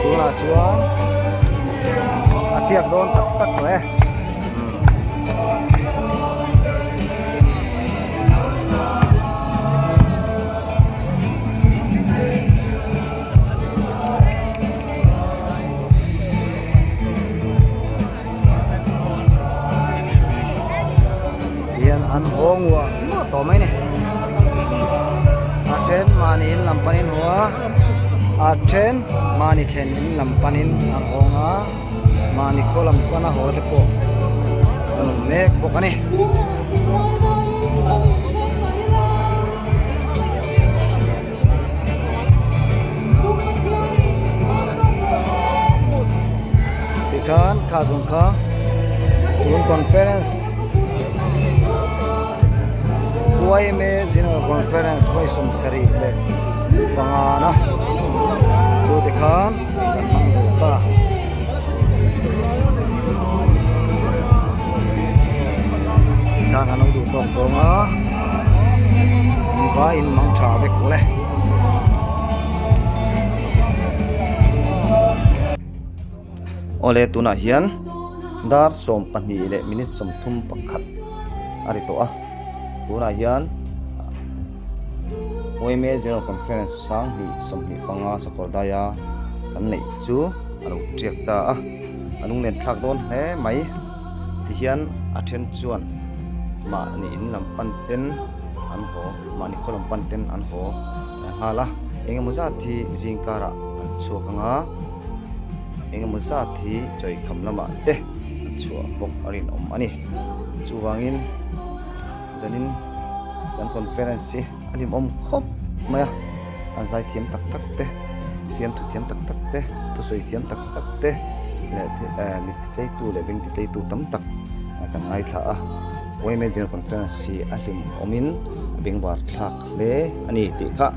tunah chuan a tiak dawn tak tak tawh e. Tihian an haw nguah nguah tawh mai a ni a then mahni in lam panin haw a a then mahni thlen in lam panin an hawng a mahni khaw lam pana haw te pawh an awm mek bawk a ni. Tikhan kha zawng kha tun conference YMA General Conference vawi 70 leh pangana chu tikhan kan hmang zo ta. Tikhan an lo duh tawk dawn a. Vai in mang tha vek le. Awle tunah hian dar 12 leh minute 31 a ri tawh a tunah hian YMA General Conference 2025 sakawr daia kan neih chu a lo tiak ta a a lunglen thlak dawn hle mai. Tihian a then chuan mahni in lam pan ten an haw, mahni khaw lam pan ten an haw nghal a, engemaw zat hi zing karah an chhuak ang a, engemaw zat hi chawikham lamah te an chhuah bawk a rinawm a ni. Chuvangin zanin kan conference hi a hlimawm khawp mai a, an zai thiam tak tak te, fiamthu thiam tak tak te, thusawi thiam tak tak te leh eh mit titleitu leh beng titleitu tam tak kan ngaithla a, YMA General Conference hi a hlimawmin a bengvar thlak hle a ni tih kha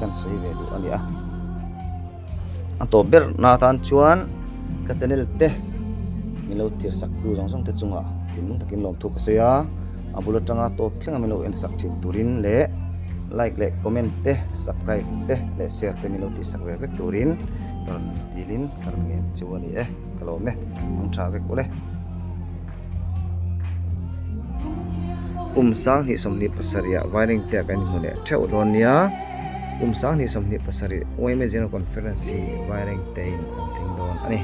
kan sawi ve duh a ni a. A tawp ber na atan chuan ka channel te min lo tir sak tu zawng zawng te chungah thinlung takin lawmthu ka sawi a, a bul atanga tawp thleng a min lo en sak thin turin leh like leh comment te subscribe te leh share te min lo tih sak ve vek turin ka rawn dilin ka rawn ngen chu a ni e ka lawm e ang tha vek ule. Kum 2027 ah Vairengte ah kan inhmu leh theuh dawn nia. Kum 2027 YMA General Conference hi Vairengte in an thleng dawn a ni.